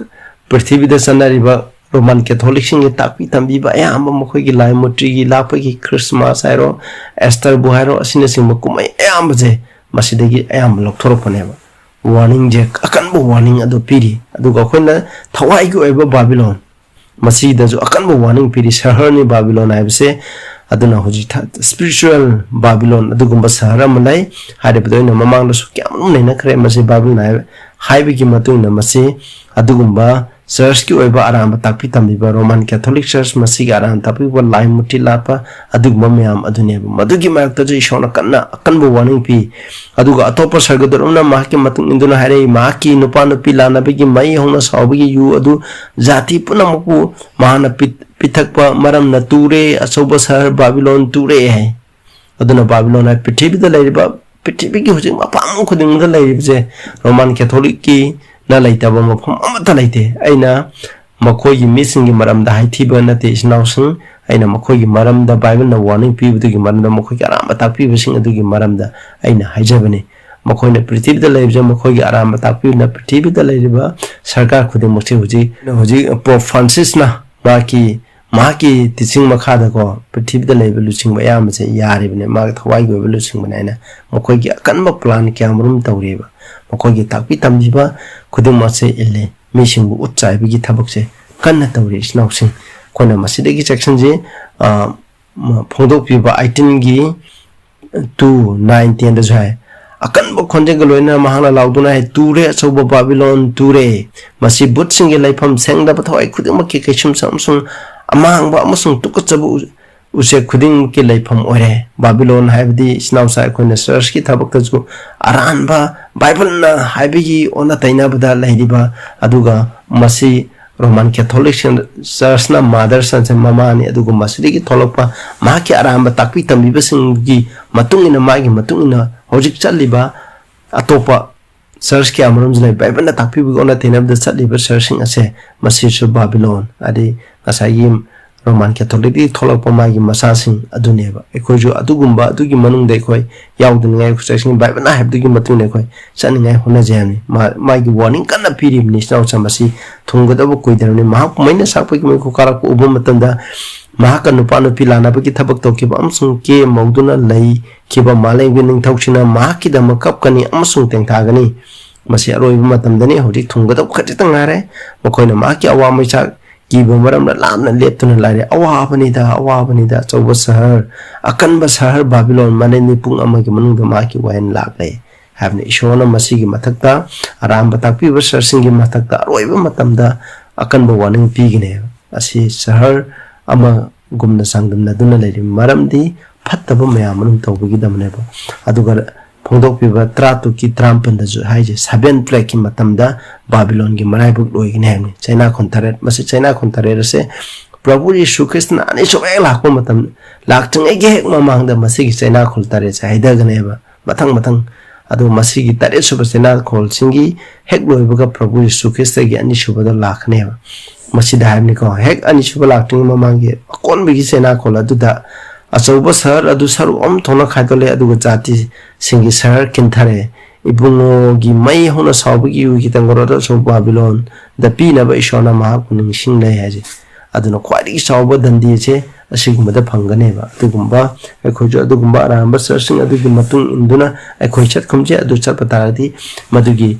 ꯄ꯭ꯔꯤꯊꯤꯕꯤꯗ ꯆꯠꯅꯔꯤꯕ ꯔꯣꯃꯥꯟ ꯀꯦꯊꯣꯂꯤꯛꯁꯤꯡꯒꯤ ꯇꯥꯛꯄꯤ ꯇꯝꯕꯤꯕ ꯑꯌꯥꯝꯕ, ꯃꯈꯣꯏꯒꯤ ꯂꯥꯏ ꯃꯨꯔꯇꯤꯒꯤ ꯂꯥꯠꯄꯒꯤ ꯈ꯭ꯔꯤꯁꯃꯥꯁ ꯍꯥꯏꯔꯣ, ꯑꯦꯁꯇꯔꯕꯨ ꯍꯥꯏꯔꯣ, ꯑꯁꯤꯅꯆꯤꯡꯕ ꯀꯨꯝꯍꯩ ꯑꯌꯥꯝꯕꯁꯦ ꯃꯁꯤꯗꯒꯤ ꯑꯌꯥꯝꯕ ꯂꯧꯊꯣꯔꯛꯄꯅꯦꯕ꯫ ꯋꯥꯔꯅꯤꯡꯁꯦ, ꯑꯀꯟꯕ ꯋꯥꯔꯅꯤꯡ ꯑꯗꯨ ꯄꯤꯔꯤ꯫ ꯑꯗꯨꯒ ꯑꯩꯈꯣꯏꯅ ꯊꯋꯥꯏꯒꯤ ꯑꯣꯏꯕ ꯕꯥꯕꯤꯂꯣꯟ, ꯃꯁꯤꯗꯁꯨ ꯑꯀꯟꯕ ꯋꯥꯔꯅꯤꯡ ꯄꯤꯔꯤ꯫ ꯁꯍꯔꯅꯤ ꯕꯥꯕꯤꯂꯣꯟ ꯍꯥꯏꯕꯁꯦ꯫ ꯑꯗꯨꯅ ꯍꯧꯖꯤꯛ ꯊ-, spiritual ꯕꯥꯕꯤꯂꯣꯟ ꯑꯗꯨꯒꯨꯝꯕ ꯁꯍꯔ ꯑꯃ ꯂꯩ꯫ ꯍꯥꯏꯔꯤꯕꯗꯣ ꯑꯩꯅ ꯃꯃꯥꯡꯗꯁꯨ ꯀꯌꯥꯃꯔꯨꯝ ꯅꯩꯅꯈ꯭ꯔꯦ꯫ ꯃꯁꯤ ꯕꯥꯕꯤꯂꯣꯟ ꯍꯥꯏꯕ, ꯍꯥꯏꯕꯒꯤ ꯃꯇꯨꯡ ꯏꯟꯅ ꯃꯁꯤ ꯑꯗꯨꯒꯨꯝꯕ ꯆꯔꯆꯀꯤ ꯑꯣꯏꯕ ꯑꯔꯥꯟꯕ ꯇꯥꯛꯄꯤ ꯇꯝꯕꯤꯕ, ꯔꯣꯃꯥꯟ ꯀꯦꯊꯣꯂꯤꯛ ꯆꯔꯆ, ꯃꯁꯤꯒꯤ ꯑꯔꯥꯟꯕ ꯇꯥꯛꯄꯤꯕ, ꯂꯥꯏ ꯃꯨꯔꯇꯤ ꯂꯥꯠꯄ, ꯑꯗꯨꯒꯨꯝꯕ ꯃꯌꯥꯝ ꯑꯗꯨꯅꯦꯕ꯫ ꯃꯗꯨꯒꯤ ꯃꯔꯛꯇꯁꯨ ꯏꯁꯣꯔꯅ ꯀꯟꯅ ꯑꯀꯟꯕ ꯋꯥꯔꯅꯤꯡ ꯄꯤ꯫ ꯑꯗꯨꯒ ꯑꯇꯣꯞꯄ ꯁꯔꯒꯗꯨꯔ ꯑꯃꯅ ꯃꯍꯥꯛꯀꯤ ꯃꯇꯨꯡ ꯏꯟꯗꯨꯅ ꯍꯥꯏꯔꯛꯏ, ꯃꯍꯥꯛꯀꯤ ꯅꯨꯄꯥ ꯅꯨꯄꯤ ꯂꯥꯟꯅꯕꯒꯤ ꯃꯩ ꯍꯧꯅ ꯁꯥꯎꯕꯒꯤ ꯌꯨ ꯑꯗꯨ ꯖꯥꯇꯤ ꯄꯨꯝꯅꯃꯛꯄꯨ ꯃꯍꯥꯛꯅ ꯄꯤ-, ꯄꯤꯊꯛꯄ ꯃꯔꯝꯅ ꯇꯨꯔꯦ, ꯑꯆꯧꯕ ꯁꯍꯔ ꯕꯥꯕꯤꯂꯣꯟ ꯇꯨꯔꯦ ꯍꯥꯏ꯫ ꯑꯗꯨꯅ ꯕꯥꯕꯤꯂꯣꯟ ꯍꯥꯏ ꯄ꯭ꯔꯤꯊꯤꯕꯤꯗ ꯂꯩꯔꯤꯕ, ꯄ꯭ꯔꯤꯊꯤꯕꯤꯒꯤ ꯍꯧꯖꯤꯛ ꯃꯐꯝ ꯈꯨꯗꯤꯡꯃꯛꯇ ꯂꯩꯔꯤꯕꯁꯦ ꯔꯣꯃꯥꯟ ꯀꯦꯊꯣꯂꯤꯛꯀꯤꯅ ꯂꯩꯇꯕ ꯃꯐꯝ ꯑꯃꯠꯇ ꯂꯩꯇꯦ꯫ ꯑꯩꯅ ꯃꯈꯣꯏꯒꯤ ꯃꯤꯁꯤꯡꯒꯤ ꯃꯔꯝꯗ ꯍꯥꯏꯊꯤꯕ ꯅꯠꯇꯦ, ꯏꯆꯤꯟ ꯏꯅꯥꯎꯁꯤꯡ꯫ ꯑꯩꯅ ꯃꯈꯣꯏꯒꯤ ꯃꯔꯝꯗ ꯕꯥꯏꯕꯜꯅ ꯋꯥꯔꯅꯤꯡ ꯄꯤꯕꯗꯨꯒꯤ ꯃꯔꯝꯗ, ꯃꯈꯣꯏꯒꯤ ꯑꯔꯥꯟꯕ ꯇꯥꯛꯄꯤꯕꯁꯤꯡ ꯑꯗꯨꯒꯤ ꯃꯔꯝꯗ ꯑꯩꯅ ꯍꯥꯏꯖꯕꯅꯤ꯫ ꯃꯈꯣꯏꯅ ꯄ꯭ꯔꯤꯊꯤꯕꯤꯗ ꯂꯩꯔꯤꯕꯁꯦ, ꯃꯈꯣꯏꯒꯤ ꯑꯔꯥꯟꯕ ꯇꯥꯛꯄꯤꯕꯅ ꯄ꯭ꯔꯤꯊꯤꯕꯤꯗ ꯂꯩꯔꯤꯕ ꯁꯔꯀꯥꯔ ꯈꯨꯗꯤꯡꯃꯛꯁꯦ ꯍꯧꯖꯤꯛ, ꯍꯧꯖꯤꯛ ꯄꯣꯞ ꯐ꯭ꯔꯥꯟꯁꯤꯁꯅ ꯃꯍꯥꯛꯀꯤ ꯃꯍꯥꯛꯀꯤ ꯇꯤꯆꯤꯡ ꯃꯈꯥꯗꯀꯣ ꯄ꯭ꯔꯤꯊꯤꯕꯤꯗ ꯂꯩꯕ ꯂꯨꯆꯤꯡꯕ ꯑꯌꯥꯝꯕꯁꯦ ꯌꯥꯔꯤꯕꯅꯦ, ꯃꯥꯒꯤ ꯊꯋꯥꯏꯒꯤ ꯑꯣꯏꯕ ꯂꯨꯆꯤꯡꯕꯅꯦ ꯍꯥꯏꯅ꯫ ꯃꯈꯣꯏꯒꯤ ꯑꯀꯟꯕ ꯄ꯭ꯂꯥꯟ ꯀꯌꯥꯃꯔꯨꯝ ꯇꯧꯔꯤꯕ, ꯃꯈꯣꯏꯒꯤ ꯇꯥꯛꯄꯤ ꯇꯝꯕꯤꯕ ꯈꯨꯗꯤꯡꯃꯛꯁꯦ ꯏꯜꯂꯤ꯫ ꯃꯤꯁꯤꯡꯕꯨ ꯎꯠ ꯆꯥꯏꯕꯒꯤ ꯊꯕꯛꯁꯦ ꯀꯟꯅ ꯇꯧꯔꯤ ꯏꯆꯤꯟ ꯏꯅꯥꯎꯁꯤꯡ꯫ ꯑꯩꯈꯣꯏꯅ ꯃꯁꯤꯗꯒꯤ ꯆꯦꯛꯁꯤꯟꯁꯤ꯫ ꯑ, ꯃ-, ꯐꯣꯡꯗꯣꯛꯄꯤꯕ ꯑꯥꯏꯇꯤꯟꯒꯤ ꯇꯨ, ꯅꯥꯏꯟ, ꯇꯦꯟꯗꯁꯨ ꯍꯥꯏ꯫ ꯑꯀꯟꯕ ꯈꯣꯟꯖꯦꯜꯒ ꯂꯣꯏꯅꯅ ꯃꯍꯥꯛꯅ ꯂꯥꯎꯗꯨꯅ ꯍꯥꯏ, "ꯇꯨꯔꯦ, ꯑꯆꯧꯕ ꯕꯥꯕꯤꯂꯣꯟ ꯇꯨꯔꯦ꯫ ꯃꯁꯤ ꯚꯨꯠꯁꯤꯡꯒꯤ ꯂꯩꯐꯝ, ꯁꯦꯡꯗꯕ ꯊꯋꯥꯏ ꯈꯨꯗꯤꯡꯃꯛꯀꯤ ꯀꯩꯁꯨꯝꯁꯪ ꯑꯃꯁꯨꯡ ꯑꯃꯥꯡꯕ ꯑꯃꯁꯨꯡ ꯇꯨꯀꯠꯆꯕ ꯎ-, ꯎꯆꯦꯛ ꯈꯨꯗꯤꯡꯃꯛꯀꯤ ꯂꯩꯐꯝ ꯑꯣꯏꯔꯦ"꯫ ꯕꯥꯕꯤꯂꯣꯟ ꯍꯥꯏꯕꯗꯤ ꯏꯆꯤꯟ ꯏꯅꯥꯎꯁꯥ ꯑꯩꯈꯣꯏꯅ ꯆꯔꯆꯀꯤ ꯊꯕꯛꯇꯁꯨ ꯑꯔꯥꯟꯕ, ꯕꯥꯏꯕꯜꯅ ꯍꯥꯏꯕꯒꯤ ꯑꯣꯟꯅ ꯇꯩꯅꯕꯗ ꯂꯩꯔꯤꯕ, ꯑꯗꯨꯒ ꯃꯁꯤ ꯔꯣꯃꯥꯟ ꯀꯦꯊꯣꯂꯤꯛ ꯆꯔꯆꯅ ꯃꯥꯗꯔ ꯆꯔꯆꯁꯦ ꯃꯃꯥꯅꯤ, ꯑꯗꯨꯒ ꯃꯁꯤꯗꯒꯤ ꯊꯣꯛꯂꯛꯄ ꯃꯍꯥꯛꯀꯤ ꯑꯔꯥꯟꯕ ꯇꯥꯛꯄꯤ ꯇꯝꯕꯤꯕꯁꯤꯡꯒꯤ ꯃꯇꯨꯡ ꯏꯟꯅ, ꯃꯥꯒꯤ ꯃꯇꯨꯡ ꯏꯟꯅ ꯍꯧꯖꯤꯛ ꯆꯠꯂꯤꯕ ꯑꯇꯣꯞꯄ ꯆꯔꯆ ꯀꯌꯥ ꯃꯔꯨꯝꯁꯨ ꯂꯩ꯫ ꯕꯥꯏꯕꯜꯅ ꯇꯥꯛꯄꯤꯕꯒꯤ ꯑꯣꯟꯅ ꯇꯩꯅꯕꯗ ꯆꯠꯂꯤꯕ ꯆꯔꯆꯁꯤꯡ ꯑꯁꯦ, ꯃꯁꯤꯁꯨ ꯕꯥꯕꯤꯂꯣꯟ, ꯍꯥꯏꯗꯤ ꯉꯁꯥꯏꯒꯤ ꯔꯣꯃꯥꯟ ꯀꯦꯊꯣꯂꯤꯛꯇꯒꯤ ꯊꯣꯛꯂꯛꯄ ꯃꯥꯒꯤ ꯃꯆꯥꯁꯤꯡ ꯑꯗꯨꯅꯦꯕ꯫ ꯑꯩꯈꯣꯏꯁꯨ ꯑꯗꯨꯒꯨꯝꯕ, ꯑꯗꯨꯒꯤ ꯃꯅꯨꯡꯗ ꯑꯩꯈꯣꯏ ꯌꯥꯎꯗꯅꯤꯡꯉꯥꯏ, ꯑꯩꯈꯣꯏ ꯆꯔꯆꯁꯤꯡ ꯕꯥꯏꯕꯜꯅ ꯍꯥꯏꯕꯗꯨꯒꯤ ꯃꯇꯨꯡ ꯏꯟꯅ ꯑꯩꯈꯣꯏ ꯆꯠꯅꯤꯡꯉꯥꯏ ꯍꯣꯠꯅꯖꯩ ꯍꯥꯏꯕꯅꯤ꯫ ꯃꯥ-, ꯃꯥꯒꯤ ꯋꯥꯔꯅꯤꯡ ꯀꯟꯅ ꯄꯤꯔꯤꯕꯅꯤ, ꯏꯆꯤꯟ ꯏꯅꯥꯎꯁꯤꯡ, ꯃꯁꯤ ꯊꯨꯡꯒꯗꯕ ꯀꯨꯏꯗ꯭ꯔꯕꯅꯤ꯫ ꯃꯍꯥꯛꯄꯨ ꯃꯩꯅ ꯆꯥꯛꯄꯒꯤ ꯃꯩꯈꯨ ꯀꯥꯔꯛꯄ ꯎꯕ ꯃꯇꯝꯗ, ꯃꯍꯥꯛꯀ ꯅꯨꯄꯥ ꯅꯨꯄꯤ ꯂꯥꯟꯅꯕꯒꯤ ꯊꯕꯛ ꯇꯧꯈꯤꯕ ꯑꯃꯁꯨꯡ ꯀꯦ ꯃꯧꯗꯨꯅ ꯂꯩꯈꯤꯕ ꯃꯥꯂꯦꯝꯒꯤ ꯅꯤꯡꯊꯧꯁꯤꯡꯅ ꯃꯍꯥꯛꯀꯤꯗꯃꯛ ꯀꯞꯀꯅꯤ ꯑꯃꯁꯨꯡ ꯇꯦꯡꯊꯥꯒꯅꯤ꯫ ꯃꯁꯤ ꯑꯔꯣꯏꯕ ꯃꯇꯝꯗꯅꯤ, ꯍꯧꯖꯤꯛ ꯊꯨꯡꯒꯗꯕ ꯈꯖꯤꯛꯇ ꯉꯥꯏꯔꯦ꯫ ꯃꯈꯣꯏꯅ ꯃꯍꯥꯛꯀꯤ ꯑꯋꯥ ꯃꯩꯆꯥꯛ ꯀꯤꯕ ꯃꯔꯝꯅ ꯂꯥꯞꯅ ꯂꯦꯞꯇꯨꯅ ꯂꯩꯔꯦ꯫ "ꯑꯋꯥꯕꯅꯤꯗ, ꯑꯋꯥꯕꯅꯤꯗ, ꯑꯆꯧꯕ ꯁꯍꯔ, ꯑꯀꯟꯕ ꯁꯍꯔ ꯕꯥꯕꯤꯂꯣꯟ, ꯃꯅꯤꯡꯗꯤ ꯄꯨꯡ ꯑꯃꯒꯤ ꯃꯅꯨꯡꯗ ꯃꯍꯥꯛꯀꯤ ꯋꯥꯌꯦꯜ ꯂꯥꯛꯂꯦ" ꯍꯥꯏꯕꯅꯤ꯫ ꯏꯁꯣꯔꯅ ꯃꯁꯤꯒꯤ ꯃꯊꯛꯇ ꯑꯔꯥꯟꯕ ꯇꯥꯛꯄꯤꯕ ꯁꯍꯔꯁꯤꯡꯒꯤ ꯃꯊꯛꯇ ꯑꯔꯣꯏꯕ ꯃꯇꯝꯗ ꯑꯀꯟꯕ ꯋꯥꯔꯅꯤꯡ ꯄꯤꯒꯅꯦꯕ꯫ ꯑꯁꯤ ꯁꯍꯔ ꯑꯃꯒꯨꯝꯅ ꯆꯥꯡꯗꯝꯅꯗꯨꯅ ꯂꯩꯔꯤꯕ ꯃꯔꯝꯗꯤ ꯐꯠꯇꯕ ꯃꯌꯥꯝ ꯑꯗꯨꯝ ꯇꯧꯕꯒꯤꯗꯃꯛꯅꯦꯕ꯫ ꯑꯗꯨꯒ ꯐꯣꯡꯗꯣꯛꯄꯤꯕ ꯇꯔꯥꯇꯔꯨꯛꯀꯤ ꯇꯔꯥꯃꯥꯄꯟꯗꯁꯨ ꯍꯥꯏꯁꯦ, ꯁꯚꯦꯟ ꯄ꯭ꯂꯦꯒꯀꯤ ꯃꯇꯝꯗ ꯕꯥꯕꯤꯂꯣꯟꯒꯤ ꯃꯔꯥꯏꯕꯛ ꯂꯣꯏꯒꯅꯤ ꯍꯥꯏꯕꯅꯤ꯫ ꯆꯩꯅꯥꯈꯣꯜ ꯇꯔꯦꯠ, ꯃꯁꯤ ꯆꯩꯅꯥꯈꯣꯜ ꯇꯔꯦꯠ ꯑꯁꯦ ꯄ꯭ꯔꯚꯨ ꯌꯤꯁꯨ ꯈ꯭ꯔꯤꯁꯇꯅ ꯑꯅꯤꯁꯨꯕ ꯍꯦꯛ ꯂꯥꯛꯄ ꯃꯇꯝ, ꯂꯥꯛꯇ꯭ꯔꯤꯉꯩꯒꯤ ꯍꯦꯛ ꯃꯃꯥꯡꯗ ꯃꯁꯤꯒꯤ ꯆꯩꯅꯥꯈꯣꯜ ꯇꯔꯦꯠꯁꯦ ꯍꯩꯊꯒꯅꯦꯕ, ꯃꯊꯪ ꯃꯊꯪ꯫ ꯑꯗꯨ ꯃꯁꯤꯒꯤ ꯇꯔꯦꯠꯁꯨꯕ ꯆꯩꯅꯥꯈꯣꯜꯁꯤꯡꯒꯤ ꯍꯦꯛ ꯂꯣꯏꯕꯒ ꯄ꯭ꯔꯚꯨ ꯌꯤꯁꯨ ꯈ꯭ꯔꯤꯁꯇꯒꯤ ꯑꯅꯤꯁꯨꯕꯗ ꯂꯥꯛꯀꯅꯦꯕ꯫ ꯃꯁꯤꯗ ꯍꯥꯏꯕꯅꯤꯀꯣ, ꯍꯦꯛ ꯑꯅꯤꯁꯨꯕ ꯂꯥꯛꯇ꯭ꯔꯤꯉꯩ ꯃꯃꯥꯡꯒꯤ ꯑꯀꯣꯟꯕꯒꯤ ꯆꯩꯅꯥꯈꯣꯜ ꯑꯗꯨꯗ ꯑꯆꯧꯕ ꯁꯍꯔ ꯑꯗꯨ ꯁꯔꯨꯛ ꯑꯍꯨꯝ ꯊꯣꯛꯅ ꯈꯥꯏꯗꯣꯛꯂꯦ, ꯑꯗꯨꯒ ꯖꯥꯇꯤꯁꯤꯡꯒꯤ ꯁꯍꯔ ꯀꯤꯟꯊꯔꯦ꯫ ꯏꯕꯨꯡꯉꯣꯒꯤ ꯃꯩ ꯍꯧꯅ ꯁꯥꯎꯕꯒꯤ ꯏꯍꯨꯜꯒꯤ ꯇꯦꯡꯀꯣꯠ ꯑꯗꯨ ꯑꯆꯧꯕ ꯕꯥꯕꯤꯂꯣꯟꯗ ꯄꯤꯅꯕ ꯏꯁꯣꯔꯅ ꯃꯍꯥꯛꯄꯨ ꯅꯤꯡꯁꯤꯡꯂꯦ ꯍꯥꯏꯁꯦ꯫ ꯑꯗꯨꯅ ꯈ꯭ꯋꯥꯏꯗꯒꯤ ꯆꯥꯎꯕ ꯗꯟꯗꯤꯁꯦ ꯑꯁꯤꯒꯨꯝꯕꯗ ꯐꯪꯒꯅꯦꯕ꯫ ꯑꯗꯨꯒꯨꯝꯕ ꯑꯩꯈꯣꯏꯁꯨ ꯑꯗꯨꯒꯨꯝꯕ ꯑꯔꯥꯟꯕ ꯆꯔꯆꯁꯤꯡ ꯑꯗꯨꯒꯤ ꯃꯇꯨꯡ ꯏꯟꯗꯨꯅ ꯑꯩꯈꯣꯏ ꯆꯠꯈꯨꯝꯁꯦ ꯑꯗꯨ ꯆꯠꯄ ꯇꯥꯔꯗꯤ ꯃꯗꯨꯒꯤ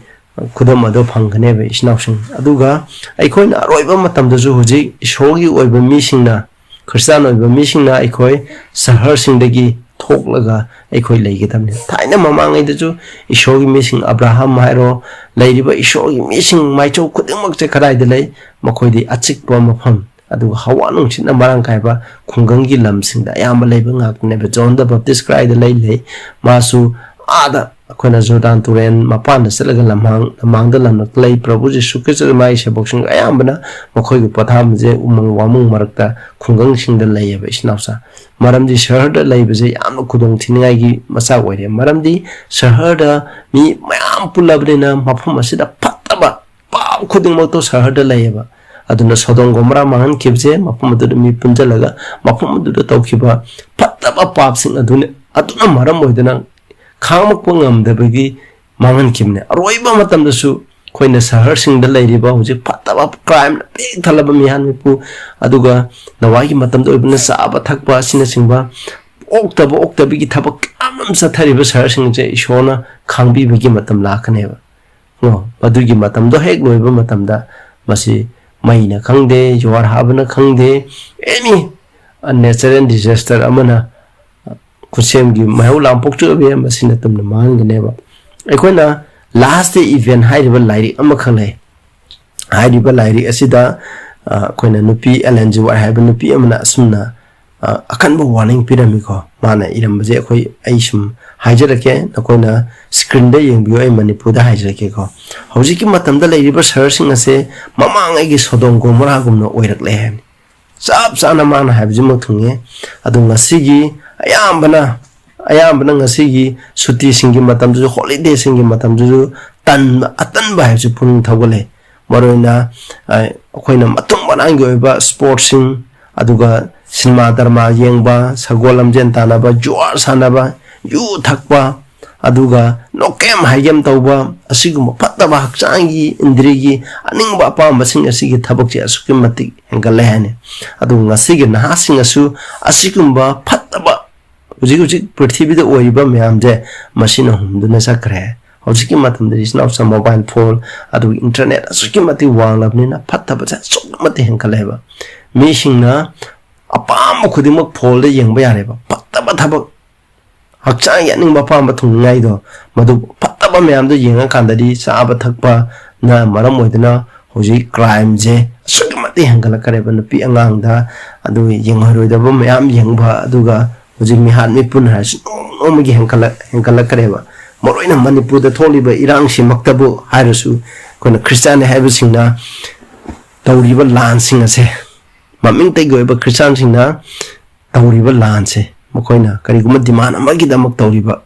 ꯈꯨꯗꯝ ꯑꯗꯨ ꯐꯪꯒꯅꯦꯕ, ꯏꯆꯤꯟ ꯏꯅꯥꯎꯁꯤꯡ꯫ ꯑꯗꯨꯒ ꯑꯩꯈꯣꯏꯅ ꯑꯔꯣꯏꯕ ꯃꯇꯝꯗꯁꯨ ꯍꯧꯖꯤꯛ ꯏꯁꯣꯔꯒꯤ ꯑꯣꯏꯕ ꯃꯤꯁꯤꯡꯅ, ꯈ꯭ꯔꯤꯁꯇꯥꯟ ꯑꯣꯏꯕ ꯃꯤꯁꯤꯡꯅ ꯑꯩꯈꯣꯏ ꯁꯍꯔꯁꯤꯡꯗꯒꯤ ꯊꯣꯛꯂꯒ ꯑꯩꯈꯣꯏ ꯂꯩꯒꯗꯕꯅꯤ꯫ ꯊꯥꯏꯅ ꯃꯃꯥꯡꯉꯩꯗꯁꯨ ꯏꯁꯣꯔꯒꯤ ꯃꯤꯁꯤꯡ, ꯑꯕ꯭ꯔꯥꯍꯥꯝ ꯍꯥꯏꯔꯣ, ꯂꯩꯔꯤꯕ ꯏꯁꯣꯔꯒꯤ ꯃꯤꯁꯤꯡ ꯃꯥꯏꯆꯧ ꯈꯨꯗꯤꯡꯃꯛꯁꯦ ꯀꯗꯥꯏꯗ ꯂꯩ? ꯃꯈꯣꯏꯗꯤ ꯑꯆꯤꯛꯄ ꯃꯐꯝ, ꯑꯗꯨꯒ ꯍꯋꯥ ꯅꯨꯡꯁꯤꯠꯅ ꯃꯔꯥꯡ ꯀꯥꯏꯕ ꯈꯨꯡꯒꯪꯒꯤ ꯂꯝꯁꯤꯡꯗ ꯑꯌꯥꯝꯕ ꯂꯩꯕ ꯉꯥꯛꯇꯅꯦꯕ꯫ ꯖꯣꯟ ꯗ ꯕꯦꯞꯇꯤꯁ ꯀꯗꯥꯏꯗ ꯂꯩ? ꯂꯩ꯫ ꯃꯥꯁꯨ ꯑꯥꯗ ꯑꯩꯈꯣꯏꯅ ꯖꯣꯔꯗꯥꯟ ꯇꯨꯔꯦꯜ ꯃꯄꯥꯟꯗ ꯆꯠꯂꯒ ꯂꯝꯍꯥꯡ, ꯂꯝꯍꯥꯡꯗ ꯂꯝꯂꯛꯇ ꯂꯩ꯫ ꯄ꯭ꯔꯚꯨ ꯖꯤꯁꯨ ꯈ꯭ꯔꯤꯁꯇ ꯃꯥꯒꯤ ꯁꯦꯕꯣꯛꯁꯤꯡ ꯑꯌꯥꯝꯕꯅ ꯃꯈꯣꯏꯒꯤ ꯄꯣꯊꯥꯐꯝꯁꯦ ꯎꯃꯪ ꯋꯥꯃꯪ ꯃꯔꯛꯇ, ꯈꯨꯡꯒꯪꯁꯤꯡꯗ ꯂꯩꯌꯦꯕ, ꯏꯆꯤꯟ ꯏꯅꯥꯎꯁꯥ꯫ ꯃꯔꯝꯗꯤ ꯁꯍꯔꯗ ꯂꯩꯕꯁꯦ ꯌꯥꯝꯅ ꯈꯨꯗꯣꯡ ꯊꯤꯅꯤꯡꯉꯥꯏꯒꯤ ꯃꯆꯥꯛ ꯑꯣꯏꯔꯦ꯫ ꯃꯔꯝꯗꯤ ꯁꯍꯔꯗ ꯃꯤ ꯃꯌꯥꯝ ꯄꯨꯜꯂꯕꯅꯤꯅ ꯃꯐꯝ ꯑꯁꯤꯗ ꯐꯠꯇꯕ ꯄꯥꯞ ꯈꯨꯗꯤꯡꯃꯛꯇꯣ ꯁꯍꯔꯗ ꯂꯩꯌꯦꯕ꯫ ꯑꯗꯨꯅ ꯁꯣꯗꯣꯝ ꯒꯣꯃꯣꯔꯥ ꯃꯥꯡꯍꯟꯈꯤꯕꯁꯦ ꯃꯐꯝ ꯑꯗꯨꯗ ꯃꯤ ꯄꯨꯟꯁꯤꯜꯂꯒ ꯃꯐꯝ ꯑꯗꯨꯗ ꯇꯧꯈꯤꯕ ꯐꯠꯇꯕ ꯄꯥꯞꯁꯤꯡ ꯑꯗꯨꯅ, ꯑꯗꯨꯅ ꯃꯔꯝ ꯑꯣꯏꯗꯨꯅ ꯈꯥꯡꯂꯛꯄ ꯉꯝꯗꯕꯒꯤ ꯃꯥꯡꯍꯟꯈꯤꯕꯅꯦ꯫ ꯑꯔꯣꯏꯕ ꯃꯇꯝꯗꯁꯨ ꯑꯩꯈꯣꯏꯅ ꯁꯍꯔꯁꯤꯡꯗ ꯂꯩꯔꯤꯕ ꯍꯧꯖꯤꯛ ꯐꯠꯇꯕ, ꯀ꯭ꯔꯥꯏꯝꯅ ꯄꯤꯛ ꯊꯜꯂꯕ ꯃꯤꯍꯥꯠ ꯃꯤꯄꯨ, ꯑꯗꯨꯒ ꯅꯋꯥꯏꯒꯤ ꯃꯇꯝꯗ ꯑꯣꯏꯕꯅ ꯆꯥꯕ ꯊꯛꯄ ꯑꯁꯤꯅꯆꯤꯡꯕ ꯑꯣꯛꯇꯕ ꯑꯣꯛꯇꯕꯤꯒꯤ ꯊꯕꯛ ꯀꯌꯥ ꯑꯃ ꯆꯠꯊꯔꯤꯕ ꯁꯍꯔꯁꯤꯡꯁꯦ ꯏꯁꯣꯔꯅ ꯈꯥꯡꯕꯤꯕꯒꯤ ꯃꯇꯝ ꯂꯥꯛꯀꯅꯦꯕ꯫ ꯑꯣ, ꯃꯗꯨꯒꯤ ꯃꯇꯝꯗꯣ ꯍꯦꯛ ꯂꯣꯏꯕ ꯃꯇꯝꯗ ꯃꯁꯤ ꯃꯩꯅ ꯈꯪꯗꯦ, ꯖꯨꯋꯥꯔ ꯍꯥꯕꯅ ꯈꯪꯗꯦ, ꯑꯦꯅꯤ ꯅꯦꯆꯔꯦꯜ ꯗꯤꯖꯥꯁꯇꯔ ꯑꯃꯅ, ꯈꯨꯠꯁꯦꯝꯒꯤ ꯃꯩꯍꯧ ꯂꯥꯡꯄꯣꯛ ꯆꯨꯕ ꯌꯥꯏ, ꯃꯁꯤꯅ ꯇꯝꯅ ꯃꯥꯡꯍꯟꯒꯅꯦꯕ꯫ ꯑꯩꯈꯣꯏꯅ ꯂꯥꯁ ꯗꯦ ꯏꯚꯦꯟ ꯍꯥꯏꯔꯤꯕ ꯂꯥꯏꯔꯤꯛ ꯑꯃꯈꯛ ꯂꯩ꯫ ꯍꯥꯏꯔꯤꯕ ꯂꯥꯏꯔꯤꯛ ꯑꯁꯤꯗ, ꯑ, ꯑꯩꯈꯣꯏꯅ ꯅꯨꯄꯤ ꯑꯦꯂꯦꯟ ꯖꯤ ꯋꯥꯏꯠ ꯍꯥꯏꯕ ꯅꯨꯄꯤ ꯑꯃꯅ ꯑꯁꯨꯝꯅ, ꯑ, ꯑꯀꯟꯕ ꯋꯥꯔꯅꯤꯡ ꯄꯤꯔꯝꯃꯤꯀꯣ꯫ ꯃꯥꯅ ꯏꯔꯝꯕꯁꯦ ꯑꯩꯈꯣꯏ, ꯑꯩ ꯁꯨꯝ ꯍꯥꯏꯖꯔꯛꯀꯦ, ꯅꯈꯣꯏꯅ ꯁ꯭ꯀ꯭ꯔꯤꯟꯗ ꯌꯦꯡꯕꯤꯌꯨ, ꯑꯩ ꯃꯅꯤꯄꯨꯔꯗ ꯍꯥꯏꯖꯔꯛꯀꯦꯀꯣ꯫ ꯍꯧꯖꯤꯛꯀꯤ ꯃꯇꯝꯗ ꯂꯩꯔꯤꯕ ꯁꯍꯔꯁꯤꯡ ꯑꯁꯦ ꯃꯃꯥꯡꯉꯩꯒꯤ ꯁꯣꯗꯣꯝ ꯒꯣꯃꯣꯔꯥꯒꯨꯝꯅ ꯑꯣꯏꯔꯛꯂꯦ ꯍꯥꯏꯕꯅꯤ꯫ ꯆꯞ ꯆꯥꯅ ꯃꯥꯅ ꯍꯥꯏꯕꯁꯤꯃꯛ ꯊꯨꯡꯉꯦ꯫ ꯑꯗꯨ ꯉꯁꯤꯒꯤ ꯑꯌꯥꯝꯕꯅ, ꯑꯌꯥꯝꯕꯅ ꯉꯁꯤꯒꯤ ꯁꯨꯇꯤꯁꯤꯡꯒꯤ ꯃꯇꯝꯗꯁꯨ, ꯍꯣꯂꯤꯗꯦꯁꯤꯡꯒꯤ ꯃꯇꯝꯗꯁꯨ ꯇꯟꯕ, ꯑꯇꯟꯕ ꯍꯥꯏꯕꯁꯤ ꯄꯨꯛꯅꯤꯡ ꯊꯧꯒꯠꯂꯦ꯫ ꯃꯔꯨꯑꯣꯏꯅ, ꯑ, ꯑꯩꯈꯣꯏꯅ ꯃꯇꯨꯡ ꯃꯅꯥꯎꯒꯤ ꯑꯣꯏꯕ ꯁ꯭ꯄꯣꯔꯠꯁꯤꯡ, ꯑꯗꯨꯒ ꯁꯤꯅꯦꯃꯥ ꯗꯔꯃꯥ ꯌꯦꯡꯕ, ꯁꯒꯣꯜ ꯂꯝꯖꯦꯟ ꯇꯥꯟꯅꯕ, ꯖꯨꯋꯥꯔ ꯁꯥꯟꯅꯕ, ꯌꯨ ꯊꯛꯄ, ꯑꯗꯨꯒ ꯅꯣꯀꯦꯝ ꯍꯥꯏꯒꯦꯝ ꯇꯧꯕ, ꯑꯁꯤꯒꯨꯝꯕ ꯐꯠꯇꯕ ꯍꯛꯆꯥꯡꯒꯤ, ꯏꯟꯗ꯭ꯔꯤꯒꯤ ꯑꯅꯤꯡꯕ ꯑꯄꯥꯝꯕꯁꯤꯡ ꯑꯁꯤꯒꯤ ꯊꯕꯛꯁꯦ ꯑꯁꯨꯛꯀꯤ ꯃꯇꯤꯛ ꯍꯦꯟꯒꯠꯂꯦ ꯍꯥꯏꯅꯤ꯫ ꯑꯗꯨꯒ ꯉꯁꯤꯒꯤ ꯅꯍꯥꯁꯤꯡꯅꯁꯨ ꯑꯁꯤꯒꯨꯝꯕ ꯐꯠꯇꯕ, ꯍꯧꯖꯤꯛ ꯍꯧꯖꯤꯛ ꯄ꯭ꯔꯤꯊꯤꯕꯤꯗ ꯑꯣꯏꯔꯤꯕ ꯃꯌꯥꯝꯁꯦ ꯃꯁꯤꯅ ꯍꯨꯝꯗꯨꯅ ꯆꯠꯈ꯭ꯔꯦ꯫ ꯍꯧꯖꯤꯛꯀꯤ ꯃꯇꯝꯗ ꯏꯆꯤꯟ ꯏꯅꯥꯎꯁꯤꯡ ꯃꯣꯕꯥꯏꯜ ꯐꯣꯟ, ꯑꯗꯨꯒ ꯏꯟꯇꯔꯅꯦꯠ ꯑꯁꯨꯛꯀꯤ ꯃꯇꯤꯛ ꯋꯥꯡꯂꯕꯅꯤꯅ ꯐꯠꯇꯕꯁꯦ ꯑꯁꯨꯛꯀꯤ ꯃꯇꯤꯛ ꯍꯦꯟꯒꯠꯂꯦꯕ꯫ ꯃꯤꯁꯤꯡꯅ ꯑꯄꯥꯝꯕ ꯈꯨꯗꯤꯡꯃꯛ ꯐꯣꯟꯗ ꯌꯦꯡꯕ ꯌꯥꯔꯦꯕ꯫ ꯐꯠꯇꯕ ꯊꯕꯛ, ꯍꯛꯆꯥꯡꯒꯤ ꯑꯅꯤꯡꯕ ꯑꯄꯥꯝꯕ ꯊꯨꯡꯅꯤꯡꯉꯥꯏꯗꯣ, ꯃꯗꯨ ꯐꯠꯇꯕ ꯃꯌꯥꯝꯗꯣ ꯌꯦꯡꯉꯀꯥꯟꯗꯗꯤ ꯆꯥꯕ ꯊꯛꯄꯅ ꯃꯔꯝ ꯑꯣꯏꯗꯨꯅ ꯍꯧꯖꯤꯛ ꯀ꯭ꯔꯥꯏꯝꯁꯦ ꯑꯁꯨꯛꯀꯤ ꯃꯇꯤꯛ ꯍꯦꯟꯒꯠꯂꯛꯈ꯭ꯔꯦꯕ꯫ ꯅꯨꯄꯤ ꯑꯉꯥꯡꯗ, ꯑꯗꯨ ꯌꯦꯡꯍꯧꯔꯣꯏꯗꯕ ꯃꯌꯥꯝ ꯌꯦꯡꯕ, ꯑꯗꯨꯒ ꯍꯧꯖꯤꯛ ꯃꯤꯍꯥꯠ ꯃꯤꯄꯨꯟ ꯍꯥꯏꯔꯁꯨ ꯅꯣꯡꯃ ꯅꯣꯡꯃꯒꯤ ꯍꯦꯟꯒꯠꯂꯛ-, ꯍꯦꯟꯒꯠꯂꯛꯈ꯭ꯔꯦꯕ꯫ ꯃꯔꯨꯑꯣꯏꯅ ꯃꯅꯤꯄꯨꯔꯗ ꯊꯣꯛꯂꯤꯕ ꯏꯔꯥꯡꯁꯤꯃꯛꯇꯕꯨ ꯍꯥꯏꯔꯁꯨ, ꯑꯩꯈꯣꯏꯅ ꯈ꯭ꯔꯤꯁꯇꯥꯟꯅꯤ ꯍꯥꯏꯕꯁꯤꯡꯅ ꯇꯧꯔꯤꯕ ꯂꯥꯟꯁꯤꯡ ꯑꯁꯦ, ꯃꯃꯤꯡꯇꯒꯤ ꯑꯣꯏꯕ ꯈ꯭ꯔꯤꯁꯇꯥꯟꯁꯤꯡꯅ ꯇꯧꯔꯤꯕ ꯂꯥꯟꯁꯦ, ꯃꯈꯣꯏꯅ ꯀꯔꯤꯒꯨꯝꯕ ꯗꯤꯃꯥꯟ ꯑꯃꯒꯤꯗꯃꯛ ꯇꯧꯔꯤꯕ,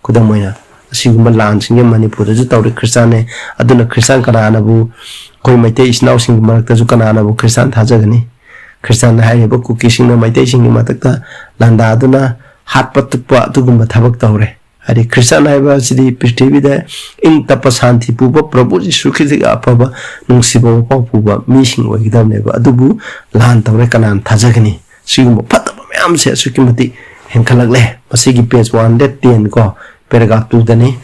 ꯈꯨꯗꯝ ꯑꯣꯏꯅ, ꯑꯁꯤꯒꯨꯝꯕ ꯂꯥꯟꯁꯤꯡꯁꯦ ꯃꯅꯤꯄꯨꯔꯗꯁꯨ ꯇꯧꯔꯤ ꯈ꯭ꯔꯤꯁꯇꯥꯟꯅꯦ꯫ ꯑꯗꯨꯅ ꯈ꯭ꯔꯤꯁꯇꯥꯟ ꯀꯅꯥꯅꯕꯨ, ꯑꯩꯈꯣꯏ ꯃꯩꯇꯩ ꯏꯆꯤꯟ ꯏꯅꯥꯎꯁꯤꯡꯒꯤ ꯃꯔꯛꯇꯁꯨ ꯀꯅꯥꯅꯕꯨ ꯈ꯭ꯔꯤꯁꯇꯥꯟ ꯊꯥꯖꯒꯅꯤ? ꯈ꯭ꯔꯤꯁꯇꯥꯟ ꯍꯥꯏꯔꯤꯕ ꯀꯨꯀꯤꯁꯤꯡꯅ ꯃꯩꯇꯩꯁꯤꯡꯒꯤ ꯃꯊꯛꯇ ꯂꯥꯟꯗꯥꯗꯨꯅ ꯍꯥꯠꯄ ꯇꯨꯞꯄ ꯑꯗꯨꯒꯨꯝꯕ ꯊꯕꯛ ꯇꯧꯔꯦ꯫ ꯍꯥꯏꯗꯤ ꯈ꯭ꯔꯤꯁꯇꯥꯟ ꯍꯥꯏꯕ ꯑꯁꯤꯗꯤ ꯄ꯭ꯔꯤꯊꯤꯕꯤꯗ ꯏꯪ ꯇꯞꯄ ꯁꯥꯟꯇꯤ ꯄꯨꯕ ꯄ꯭ꯔꯚꯨ ꯖꯤꯁꯨ ꯈ꯭ꯔꯤꯁꯇꯒꯤ ꯑꯐꯕ ꯅꯨꯡꯁꯤꯕ ꯋꯥꯄꯥꯎ ꯄꯨꯕ ꯃꯤꯁꯤꯡ ꯑꯣꯏꯒꯗꯕꯅꯦꯕ꯫ ꯑꯗꯨꯕꯨ ꯂꯥꯟ ꯇꯧꯔꯦ, ꯀꯅꯥꯅ ꯊꯥꯖꯒꯅꯤ? ꯁꯤꯒꯨꯝꯕ ꯐꯠꯇꯕ ꯃꯌꯥꯝꯁꯦ ꯑꯁꯨꯛꯀꯤ ꯃꯇꯤꯛ ꯍꯦꯟꯈꯠꯂꯛꯂꯦ꯫ ꯃꯁꯤꯒꯤ page one hundred ten ꯀꯣ, paragraph two ꯗꯅꯤ꯫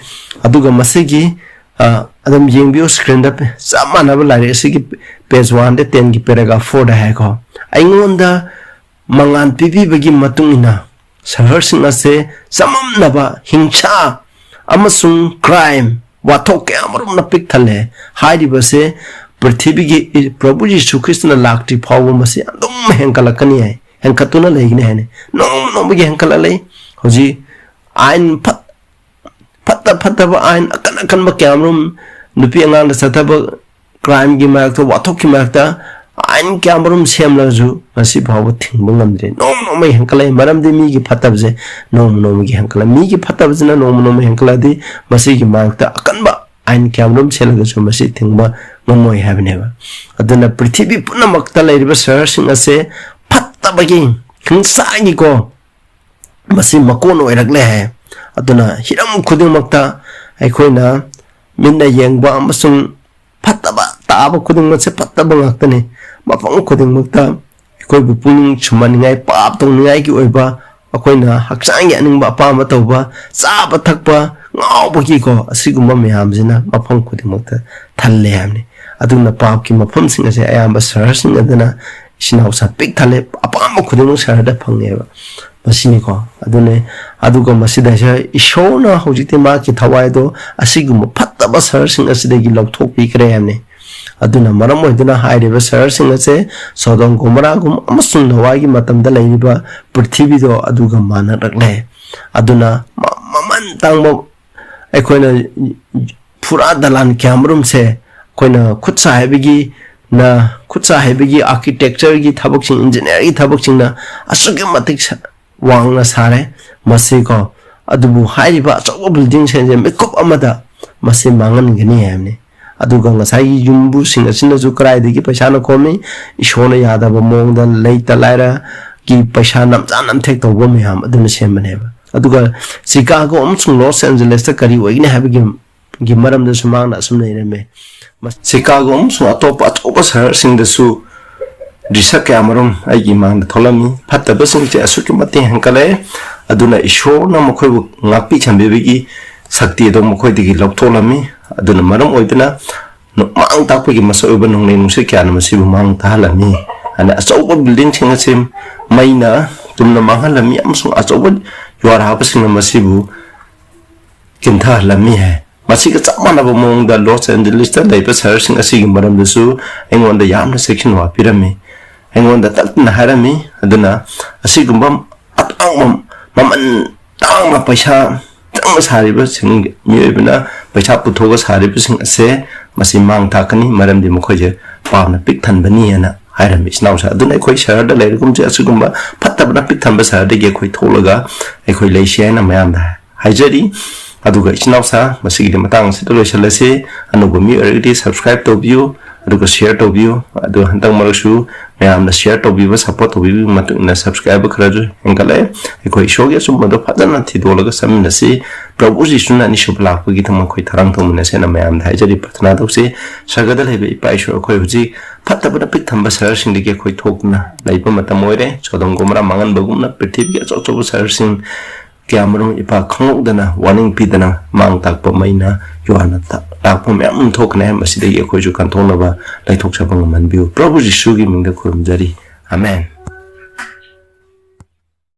ꯑꯗꯨꯒ ꯃꯁꯤꯒꯤ, ꯑ, ꯑꯗꯨꯝ ꯌꯦꯡꯕꯤꯌꯨ screen ꯗ, ꯆꯞ ꯃꯥꯟꯅꯕ ꯂꯥꯏꯔꯤꯛ ꯑꯁꯤꯒꯤ page one hundred ten ꯒꯤ paragraph four ꯗ ꯍꯥꯏꯀꯣ, "ꯑꯩꯉꯣꯟꯗ ꯃꯉꯥꯜ ꯄꯤꯕꯤꯕꯒꯤ ꯃꯇꯨꯡ ꯏꯟꯅ ꯁꯍꯔꯁꯤꯡ ꯑꯁꯦ ꯆꯃꯝꯅꯕ, ꯍꯤꯡꯁꯥ ꯑꯃꯁꯨꯡ ꯀ꯭ꯔꯥꯏꯝ, ꯋꯥꯊꯣꯛ ꯀꯌꯥ ꯑꯃꯔꯣꯝꯅ ꯄꯤꯛ ꯊꯜꯂꯦ꯫ ꯍꯥꯏꯔꯤꯕꯁꯦ ꯄ꯭ꯔꯤꯊꯤꯕꯤꯒꯤ ꯏ-, ꯄ꯭ꯔꯚꯨ ꯖꯤꯁꯨ ꯈ꯭ꯔꯤꯁꯇꯅ ꯂꯥꯛꯇ꯭ꯔꯤ ꯐꯥꯎꯕ ꯃꯁꯤ ꯑꯗꯨꯝ ꯍꯦꯟꯒꯠꯂꯛꯀꯅꯤ ꯍꯥꯏ, ꯍꯦꯟꯒꯠꯇꯨꯅ ꯂꯩꯒꯅꯤ ꯍꯥꯏꯅꯤ꯫ ꯅꯣꯡꯃ ꯅꯣꯡꯃꯒꯤ ꯍꯦꯟꯒꯠꯂꯛꯂꯦ꯫ ꯍꯧꯖꯤꯛ ꯑꯥꯏꯟ ꯐꯠ-, ꯐꯠꯇ ꯐꯠꯇꯕ ꯑꯥꯏꯟ ꯑꯀꯟ ꯑꯀꯟꯕ ꯀꯌꯥ ꯑꯃꯔꯣꯝ, ꯅꯨꯄꯤ ꯑꯉꯥꯡꯗ ꯆꯠꯊꯕ ꯀ꯭ꯔꯥꯏꯝꯒꯤ ꯃꯔꯛꯇ, ꯋꯥꯊꯣꯛꯀꯤ ꯃꯔꯛꯇ ꯑꯥꯏꯟ ꯀꯌꯥꯃꯔꯨꯝ ꯁꯦꯝꯂꯒꯁꯨ ꯉꯁꯤ ꯐꯥꯎꯕ ꯊꯤꯡꯕ ꯉꯝꯗ꯭ꯔꯤ꯫ ꯅꯣꯡꯃ ꯅꯣꯡꯃꯒꯤ ꯍꯦꯟꯀꯠꯂꯛꯏ꯫ ꯃꯔꯝꯗꯤ ꯃꯤꯒꯤ ꯐꯠꯇꯕꯁꯦ ꯅꯣꯡꯃ ꯅꯣꯡꯃꯒꯤ ꯍꯦꯟꯀꯠꯂꯛꯏ꯫ ꯃꯤꯒꯤ ꯐꯠꯇꯕꯁꯤꯅ ꯅꯣꯡꯃ ꯅꯣꯡꯃꯒꯤ ꯍꯦꯟꯀꯠꯂꯛꯑꯗꯤ ꯃꯁꯤꯒꯤ ꯃꯥꯌꯣꯛꯇ ꯑꯀꯟꯕ ꯑꯥꯏꯟ ꯀꯌꯥꯃꯔꯨꯝ ꯁꯦꯝꯂꯒꯁꯨ ꯃꯁꯤ ꯊꯤꯡꯕ ꯉꯝꯃꯣꯏ ꯍꯥꯏꯕꯅꯦꯕ꯫ ꯑꯗꯨꯅ ꯄ꯭ꯔꯤꯊꯤꯕꯤ ꯄꯨꯝꯅꯃꯛꯇ ꯂꯩꯔꯤꯕ ꯁꯍꯔꯁꯤꯡ ꯑꯁꯦ ꯐꯠꯇꯕꯒꯤ, ꯍꯤꯡꯁꯥꯒꯤꯀꯣ, ꯃꯁꯤ ꯃꯀꯣꯟ ꯑꯣꯏꯔꯛꯂꯦ ꯍꯥꯏ꯫ ꯑꯗꯨꯅ ꯍꯤꯔꯝ ꯈꯨꯗꯤꯡꯃꯛꯇ ꯑꯩꯈꯣꯏꯅ ꯃꯤꯠꯅ ꯌꯦꯡꯕ ꯑꯃꯁꯨꯡ ꯐꯠꯇꯕ ꯇꯥꯕ ꯈꯨꯗꯤꯡꯃꯛꯁꯦ ꯐꯠꯇꯕ ꯉꯥꯛꯇꯅꯤ꯫ ꯃꯐꯝ ꯈꯨꯗꯤꯡꯃꯛꯇ ꯑꯩꯈꯣꯏꯕꯨ ꯄꯨꯛꯅꯤꯡ ꯁꯨꯝꯍꯠꯅꯤꯡꯉꯥꯏ, ꯄꯥꯞ ꯇꯧꯅꯤꯡꯉꯥꯏꯒꯤ ꯑꯣꯏꯕ, ꯑꯩꯈꯣꯏꯅ ꯍꯛꯆꯥꯡꯒꯤ ꯑꯅꯤꯡꯕ ꯑꯄꯥꯝꯕ ꯇꯧꯕ, ꯆꯥꯕ ꯊꯛꯄ, ꯉꯥꯎꯕꯒꯤꯀꯣ, ꯑꯁꯤꯒꯨꯝꯕ ꯃꯌꯥꯝꯁꯤꯅ ꯃꯐꯝ ꯈꯨꯗꯤꯡꯃꯛꯇ ꯊꯜꯂꯦ ꯍꯥꯏꯕꯅꯤ꯫ ꯑꯗꯨꯅ ꯄꯥꯞꯀꯤ ꯃꯐꯝꯁꯤꯡ ꯑꯁꯦ ꯑꯌꯥꯝꯕ ꯁꯍꯔꯁꯤꯡ ꯑꯗꯨꯅ ꯏꯆꯤꯟ ꯏꯅꯥꯎꯁꯥ ꯄꯤꯛ ꯊꯜꯂꯦ, ꯑꯄꯥꯝꯕ ꯈꯨꯗꯤꯡꯃꯛ ꯁꯍꯔꯗ ꯐꯪꯉꯦꯕ꯫ ꯃꯁꯤꯅꯤꯀꯣ꯫ ꯑꯗꯨꯅꯦ꯫ ꯑꯗꯨꯒ ꯃꯁꯤꯗꯩꯁꯤꯗ ꯏꯁꯣꯔꯅ ꯍꯧꯖꯤꯛꯇꯤ ꯃꯍꯥꯛꯀꯤ ꯊꯋꯥꯏꯗꯣ ꯑꯁꯤꯒꯨꯝꯕ ꯐꯠꯇꯕ ꯁꯍꯔꯁꯤꯡ ꯑꯁꯤꯗꯒꯤ ꯂꯧꯊꯣꯛꯄꯤꯈ꯭ꯔꯦ ꯍꯥꯏꯕꯅꯤ꯫ ꯑꯗꯨꯅ ꯃꯔꯝ ꯑꯣꯏꯗꯨꯅ ꯍꯥꯏꯔꯤꯕ ꯁꯍꯔꯁꯤꯡ ꯑꯁꯦ ꯁꯣꯗꯣꯝ ꯒꯣꯃꯣꯔꯥꯒꯨꯝ ꯑꯃꯁꯨꯡ ꯅꯣꯋꯥꯒꯤ ꯃꯇꯝꯗ ꯂꯩꯔꯤꯕ ꯄ꯭ꯔꯤꯊꯤꯕꯤꯗꯣ ꯑꯗꯨꯒ ꯃꯥꯟꯅꯔꯛꯂꯦ꯫ ꯑꯗꯨꯅ ꯃ-, ꯃꯃꯜ ꯇꯥꯡꯕ ꯑꯩꯈꯣꯏꯅ ꯐꯨꯔꯥ ꯗꯂꯥꯟ ꯀꯌꯥꯃꯔꯨꯝꯁꯦ ꯑꯩꯈꯣꯏꯅ ꯈꯨꯠ ꯁꯥ ꯍꯩꯕꯒꯤ ꯅ-, ꯈꯨꯠ ꯁꯥ ꯍꯩꯕꯒꯤ, architecture ꯒꯤ ꯊꯕꯛꯁꯤꯡ, engineer ꯒꯤ ꯊꯕꯛꯁꯤꯡꯅ ꯑꯁꯨꯛꯀꯤ ꯃꯇꯤꯛ ꯁ-, ꯋꯥꯡꯅ ꯁꯥꯔꯦ꯫ ꯃꯁꯤꯀꯣ, ꯑꯗꯨꯕꯨ ꯍꯥꯏꯔꯤꯕ ꯑꯆꯧꯕ building ꯁꯤꯡꯁꯦ ꯃꯤꯀꯨꯞ ꯑꯃꯗ ꯃꯁꯤ ꯃꯥꯡꯍꯟꯒꯅꯤ ꯍꯥꯏꯕꯅꯤ꯫ ꯑꯗꯨꯒ ꯉꯁꯥꯏꯒꯤ ꯌꯨꯝꯕꯨꯁꯤꯡ ꯑꯁꯤꯅꯁꯨ ꯀꯗꯥꯏꯗꯒꯤ ꯄꯩꯁꯥꯅ ꯈꯣꯝꯃꯤ? ꯏꯁꯣꯔꯅ ꯌꯥꯗꯕ ꯃꯑꯣꯡꯗ ꯂꯩꯇ ꯂꯥꯏꯔꯒꯤ ꯄꯩꯁꯥ ꯅꯝꯖꯥ ꯅꯝꯊꯦꯛ ꯇꯧꯕ ꯃꯌꯥꯝ ꯑꯗꯨꯅ ꯁꯦꯝꯕꯅꯦꯕ꯫ ꯑꯗꯨꯒ ꯆꯤꯀꯥꯒꯣ ꯑꯃꯁꯨꯡ ꯂꯣꯁ ꯑꯦꯟꯖꯦꯂꯦꯁꯇ ꯀꯔꯤ ꯑꯣꯏꯒꯅꯤ ꯍꯥꯏꯕꯒꯤ ꯒꯤ ꯃꯔꯝꯗꯁꯨ ꯃꯍꯥꯛꯅ ꯑꯁꯨꯝꯅ ꯏꯔꯝꯃꯤ꯫ ꯃꯁ-, ꯁꯤꯀꯥꯒꯣ ꯑꯃꯁꯨꯡ ꯑꯇꯣꯞꯄ ꯑꯆꯧꯕ ꯁꯍꯔꯁꯤꯡꯗꯁꯨ ꯗ꯭ꯔꯤꯁ ꯀꯌꯥꯃꯔꯨꯝ ꯑꯩꯒꯤ ꯏꯃꯥꯡꯗ ꯊꯣꯛꯂꯝꯃꯤ꯫ ꯐꯠꯇꯕꯁꯤꯡꯁꯦ ꯑꯁꯨꯛꯀꯤ ꯃꯇꯤꯛ ꯍꯦꯟꯀꯠꯂꯛꯑꯦ꯫ ꯑꯗꯨꯅ ꯏꯁꯣꯔꯅ ꯃꯈꯣꯏꯕꯨ ꯉꯥꯛꯄꯤ ꯁꯦꯝꯕꯤꯕꯒꯤ ꯁꯛꯇꯤ ꯑꯗꯨ ꯃꯈꯣꯏꯗꯒꯤ ꯂꯧꯊꯣꯛꯂꯝꯃꯤ꯫ ꯑꯗꯨꯅ ꯃꯔꯝ ꯑꯣꯏꯗꯨꯅ ꯅꯨ-, ꯃꯥꯡ ꯇꯥꯛꯄꯒꯤ ꯃꯁꯛ ꯑꯣꯏꯕ ꯅꯣꯡꯂꯩ ꯅꯨꯡꯁꯤꯠ ꯀꯌꯥꯅ ꯃꯁꯤꯕꯨ ꯃꯥꯡ ꯇꯥꯍꯜꯂꯝꯃꯤ꯫ ꯑꯗꯨꯅ ꯑꯆꯧꯕ building ꯁꯤꯡ ꯑꯁꯤ ꯃꯩꯅ ꯇꯨꯝꯅ ꯃꯥꯡꯍꯜꯂꯝꯃꯤ ꯑꯃꯁꯨꯡ ꯑꯆꯧꯕ ꯖꯨꯋꯥꯔ ꯍꯥꯕꯁꯤꯡꯅ ꯃꯁꯤꯕꯨ ꯀꯤꯟꯊꯍꯜꯂꯝꯃꯤ ꯍꯥꯏ꯫ ꯃꯁꯤꯒ ꯆꯞ ꯃꯥꯟꯅꯕ ꯃꯑꯣꯡꯗ ꯂꯣꯁ ꯑꯦꯟꯖꯦꯂꯤꯁꯇ ꯂꯩꯕ ꯁꯍꯔꯁꯤꯡ ꯑꯁꯤꯒꯤ ꯃꯔꯝꯗꯁꯨ ꯑꯩꯉꯣꯟꯗ ꯌꯥꯝꯅ ꯆꯦꯛꯁꯤꯟ ꯋꯥ ꯄꯤꯔꯝꯃꯤ꯫ ꯑꯩꯉꯣꯟꯗ ꯇꯛꯇꯅ ꯍꯥꯏꯔꯝꯃꯤ꯫ ꯑꯗꯨꯅ ꯑꯁꯤꯒꯨꯝꯕ ꯑꯇꯥꯡꯕ, ꯃꯃꯜ ꯇꯥꯡꯕ, ꯄꯩꯁꯥ ꯆꯪꯅ ꯁꯥꯔꯤꯕꯁꯤꯡ, ꯃꯤꯑꯣꯏꯕꯅ ꯄꯩꯁꯥ ꯄꯨꯊꯣꯛꯑꯒ ꯁꯥꯔꯤꯕꯁꯤꯡ ꯑꯁꯦ ꯃꯁꯤ ꯃꯥꯡ ꯊꯥꯛꯀꯅꯤ, ꯃꯔꯝꯗꯤ ꯃꯈꯣꯏꯁꯦ ꯄꯥꯞꯅ ꯄꯤꯛ ꯊꯟꯕꯅꯤ ꯍꯥꯏꯅ ꯍꯥꯏꯔꯝꯃꯤ ꯏꯆꯤꯟ ꯏꯅꯥꯎꯁꯦ꯫ ꯑꯗꯨꯅ ꯑꯩꯈꯣꯏ ꯁꯍꯔꯗ ꯂꯩꯔꯒꯨꯝꯁꯦ, ꯑꯁꯤꯒꯨꯝꯕ ꯐꯠꯇꯕꯅ ꯄꯤꯛ ꯊꯟꯕ ꯁꯍꯔꯗꯒꯤ ꯑꯩꯈꯣꯏ ꯊꯣꯛꯂꯒ ꯑꯩꯈꯣꯏ ꯂꯩꯁꯤ ꯍꯥꯏꯅ ꯃꯌꯥꯝꯗ ꯍꯥꯏꯖꯔꯤ꯫ ꯑꯗꯨꯒ ꯏꯆꯤꯟ ꯏꯅꯥꯎꯁꯥ, ꯃꯁꯤꯒꯤꯗꯤ ꯃꯇꯥꯡ ꯑꯁꯤꯗ ꯂꯣꯏꯁꯤꯜꯂꯁꯤ꯫ ꯑꯅꯧꯕ ꯃꯤ ꯑꯣꯏꯔꯒꯗꯤ subscribe ꯇꯧꯕꯤꯌꯨ꯫ ꯑꯗꯨꯒ share ꯇꯧꯕꯤꯌꯨ꯫ ꯑꯗꯨ ꯍꯟꯗꯛ ꯃꯔꯛꯁꯨ ꯃꯌꯥꯝꯅ share ꯇꯧꯕꯤꯕ, support ꯇꯧꯕꯤꯕꯒꯤ ꯃꯇꯨꯡ ꯏꯟꯅ subscriber ꯈꯔꯁꯨ ꯍꯦꯟꯒꯠꯂꯛꯑꯦ꯫ ꯑꯩꯈꯣꯏ ꯏꯁꯣꯔꯒꯤ ꯑꯆꯨꯝꯕꯗꯣ ꯐꯖꯅ ꯊꯤꯗꯣꯛꯂꯒ ꯆꯠꯃꯤꯟꯅꯁꯤ꯫ ꯄ꯭ꯔꯚꯨ ꯖꯤꯁꯨꯅ ꯑꯅꯤꯁꯨꯕ ꯂꯥꯛꯄꯒꯤꯗꯃꯛ ꯑꯩꯈꯣꯏ ꯊꯧꯔꯥꯡ ꯇꯧꯃꯤꯟꯅꯁꯦꯅ ꯃꯌꯥꯝꯗ ꯍꯥꯏꯖꯔꯤ, ꯄ꯭ꯔꯊꯅꯥ ꯇꯧꯁꯤ꯫ ꯁꯔꯒꯗ ꯂꯩꯕ ꯏꯄꯥ ꯏꯁꯣꯔ, ꯑꯩꯈꯣꯏ ꯍꯧꯖꯤꯛ ꯐꯠꯇꯕꯅ ꯄꯤꯛ ꯊꯝꯕ ꯁꯍꯔꯁꯤꯡꯗꯒꯤ ꯑꯩꯈꯣꯏ ꯊꯣꯛꯇꯨꯅ ꯂꯩꯕ ꯃꯇꯝ ꯑꯣꯏꯔꯦ꯫ ꯁꯣꯗꯣꯝ ꯒꯣꯃꯣꯔꯥ ꯃꯥꯡꯍꯟꯕꯒꯨꯝꯅ ꯄ꯭ꯔꯤꯊꯤꯕꯤꯒꯤ ꯑꯆꯧ ꯑꯆꯧꯕ ꯁꯍꯔꯁꯤꯡ ꯀꯌꯥꯃꯔꯨꯝ ꯏꯄꯥ ꯈꯪꯍꯧꯗꯅ warning ꯄꯤꯗꯅ ꯃꯥꯡ ꯇꯥꯛꯄ ꯃꯩꯅ ꯌꯣꯍꯥꯟꯅ ꯇꯥ-, ꯇꯥꯛꯄ ꯃꯌꯥꯝ ꯑꯃ ꯊꯣꯛꯀꯅꯤ꯫ ꯃꯁꯤꯗꯒꯤ ꯑꯩꯈꯣꯏꯁꯨ ꯀꯟꯊꯣꯛꯅꯕ ꯂꯩꯊꯣꯛꯆꯕ ꯉꯝꯍꯟꯕꯤꯌꯨ꯫ ꯄ꯭ꯔꯚꯨ ꯖꯤꯁꯨꯒꯤ ꯃꯤꯡꯗ ꯈꯨꯔꯨꯝꯖꯔꯤ꯫ ꯑꯃꯦꯟ꯫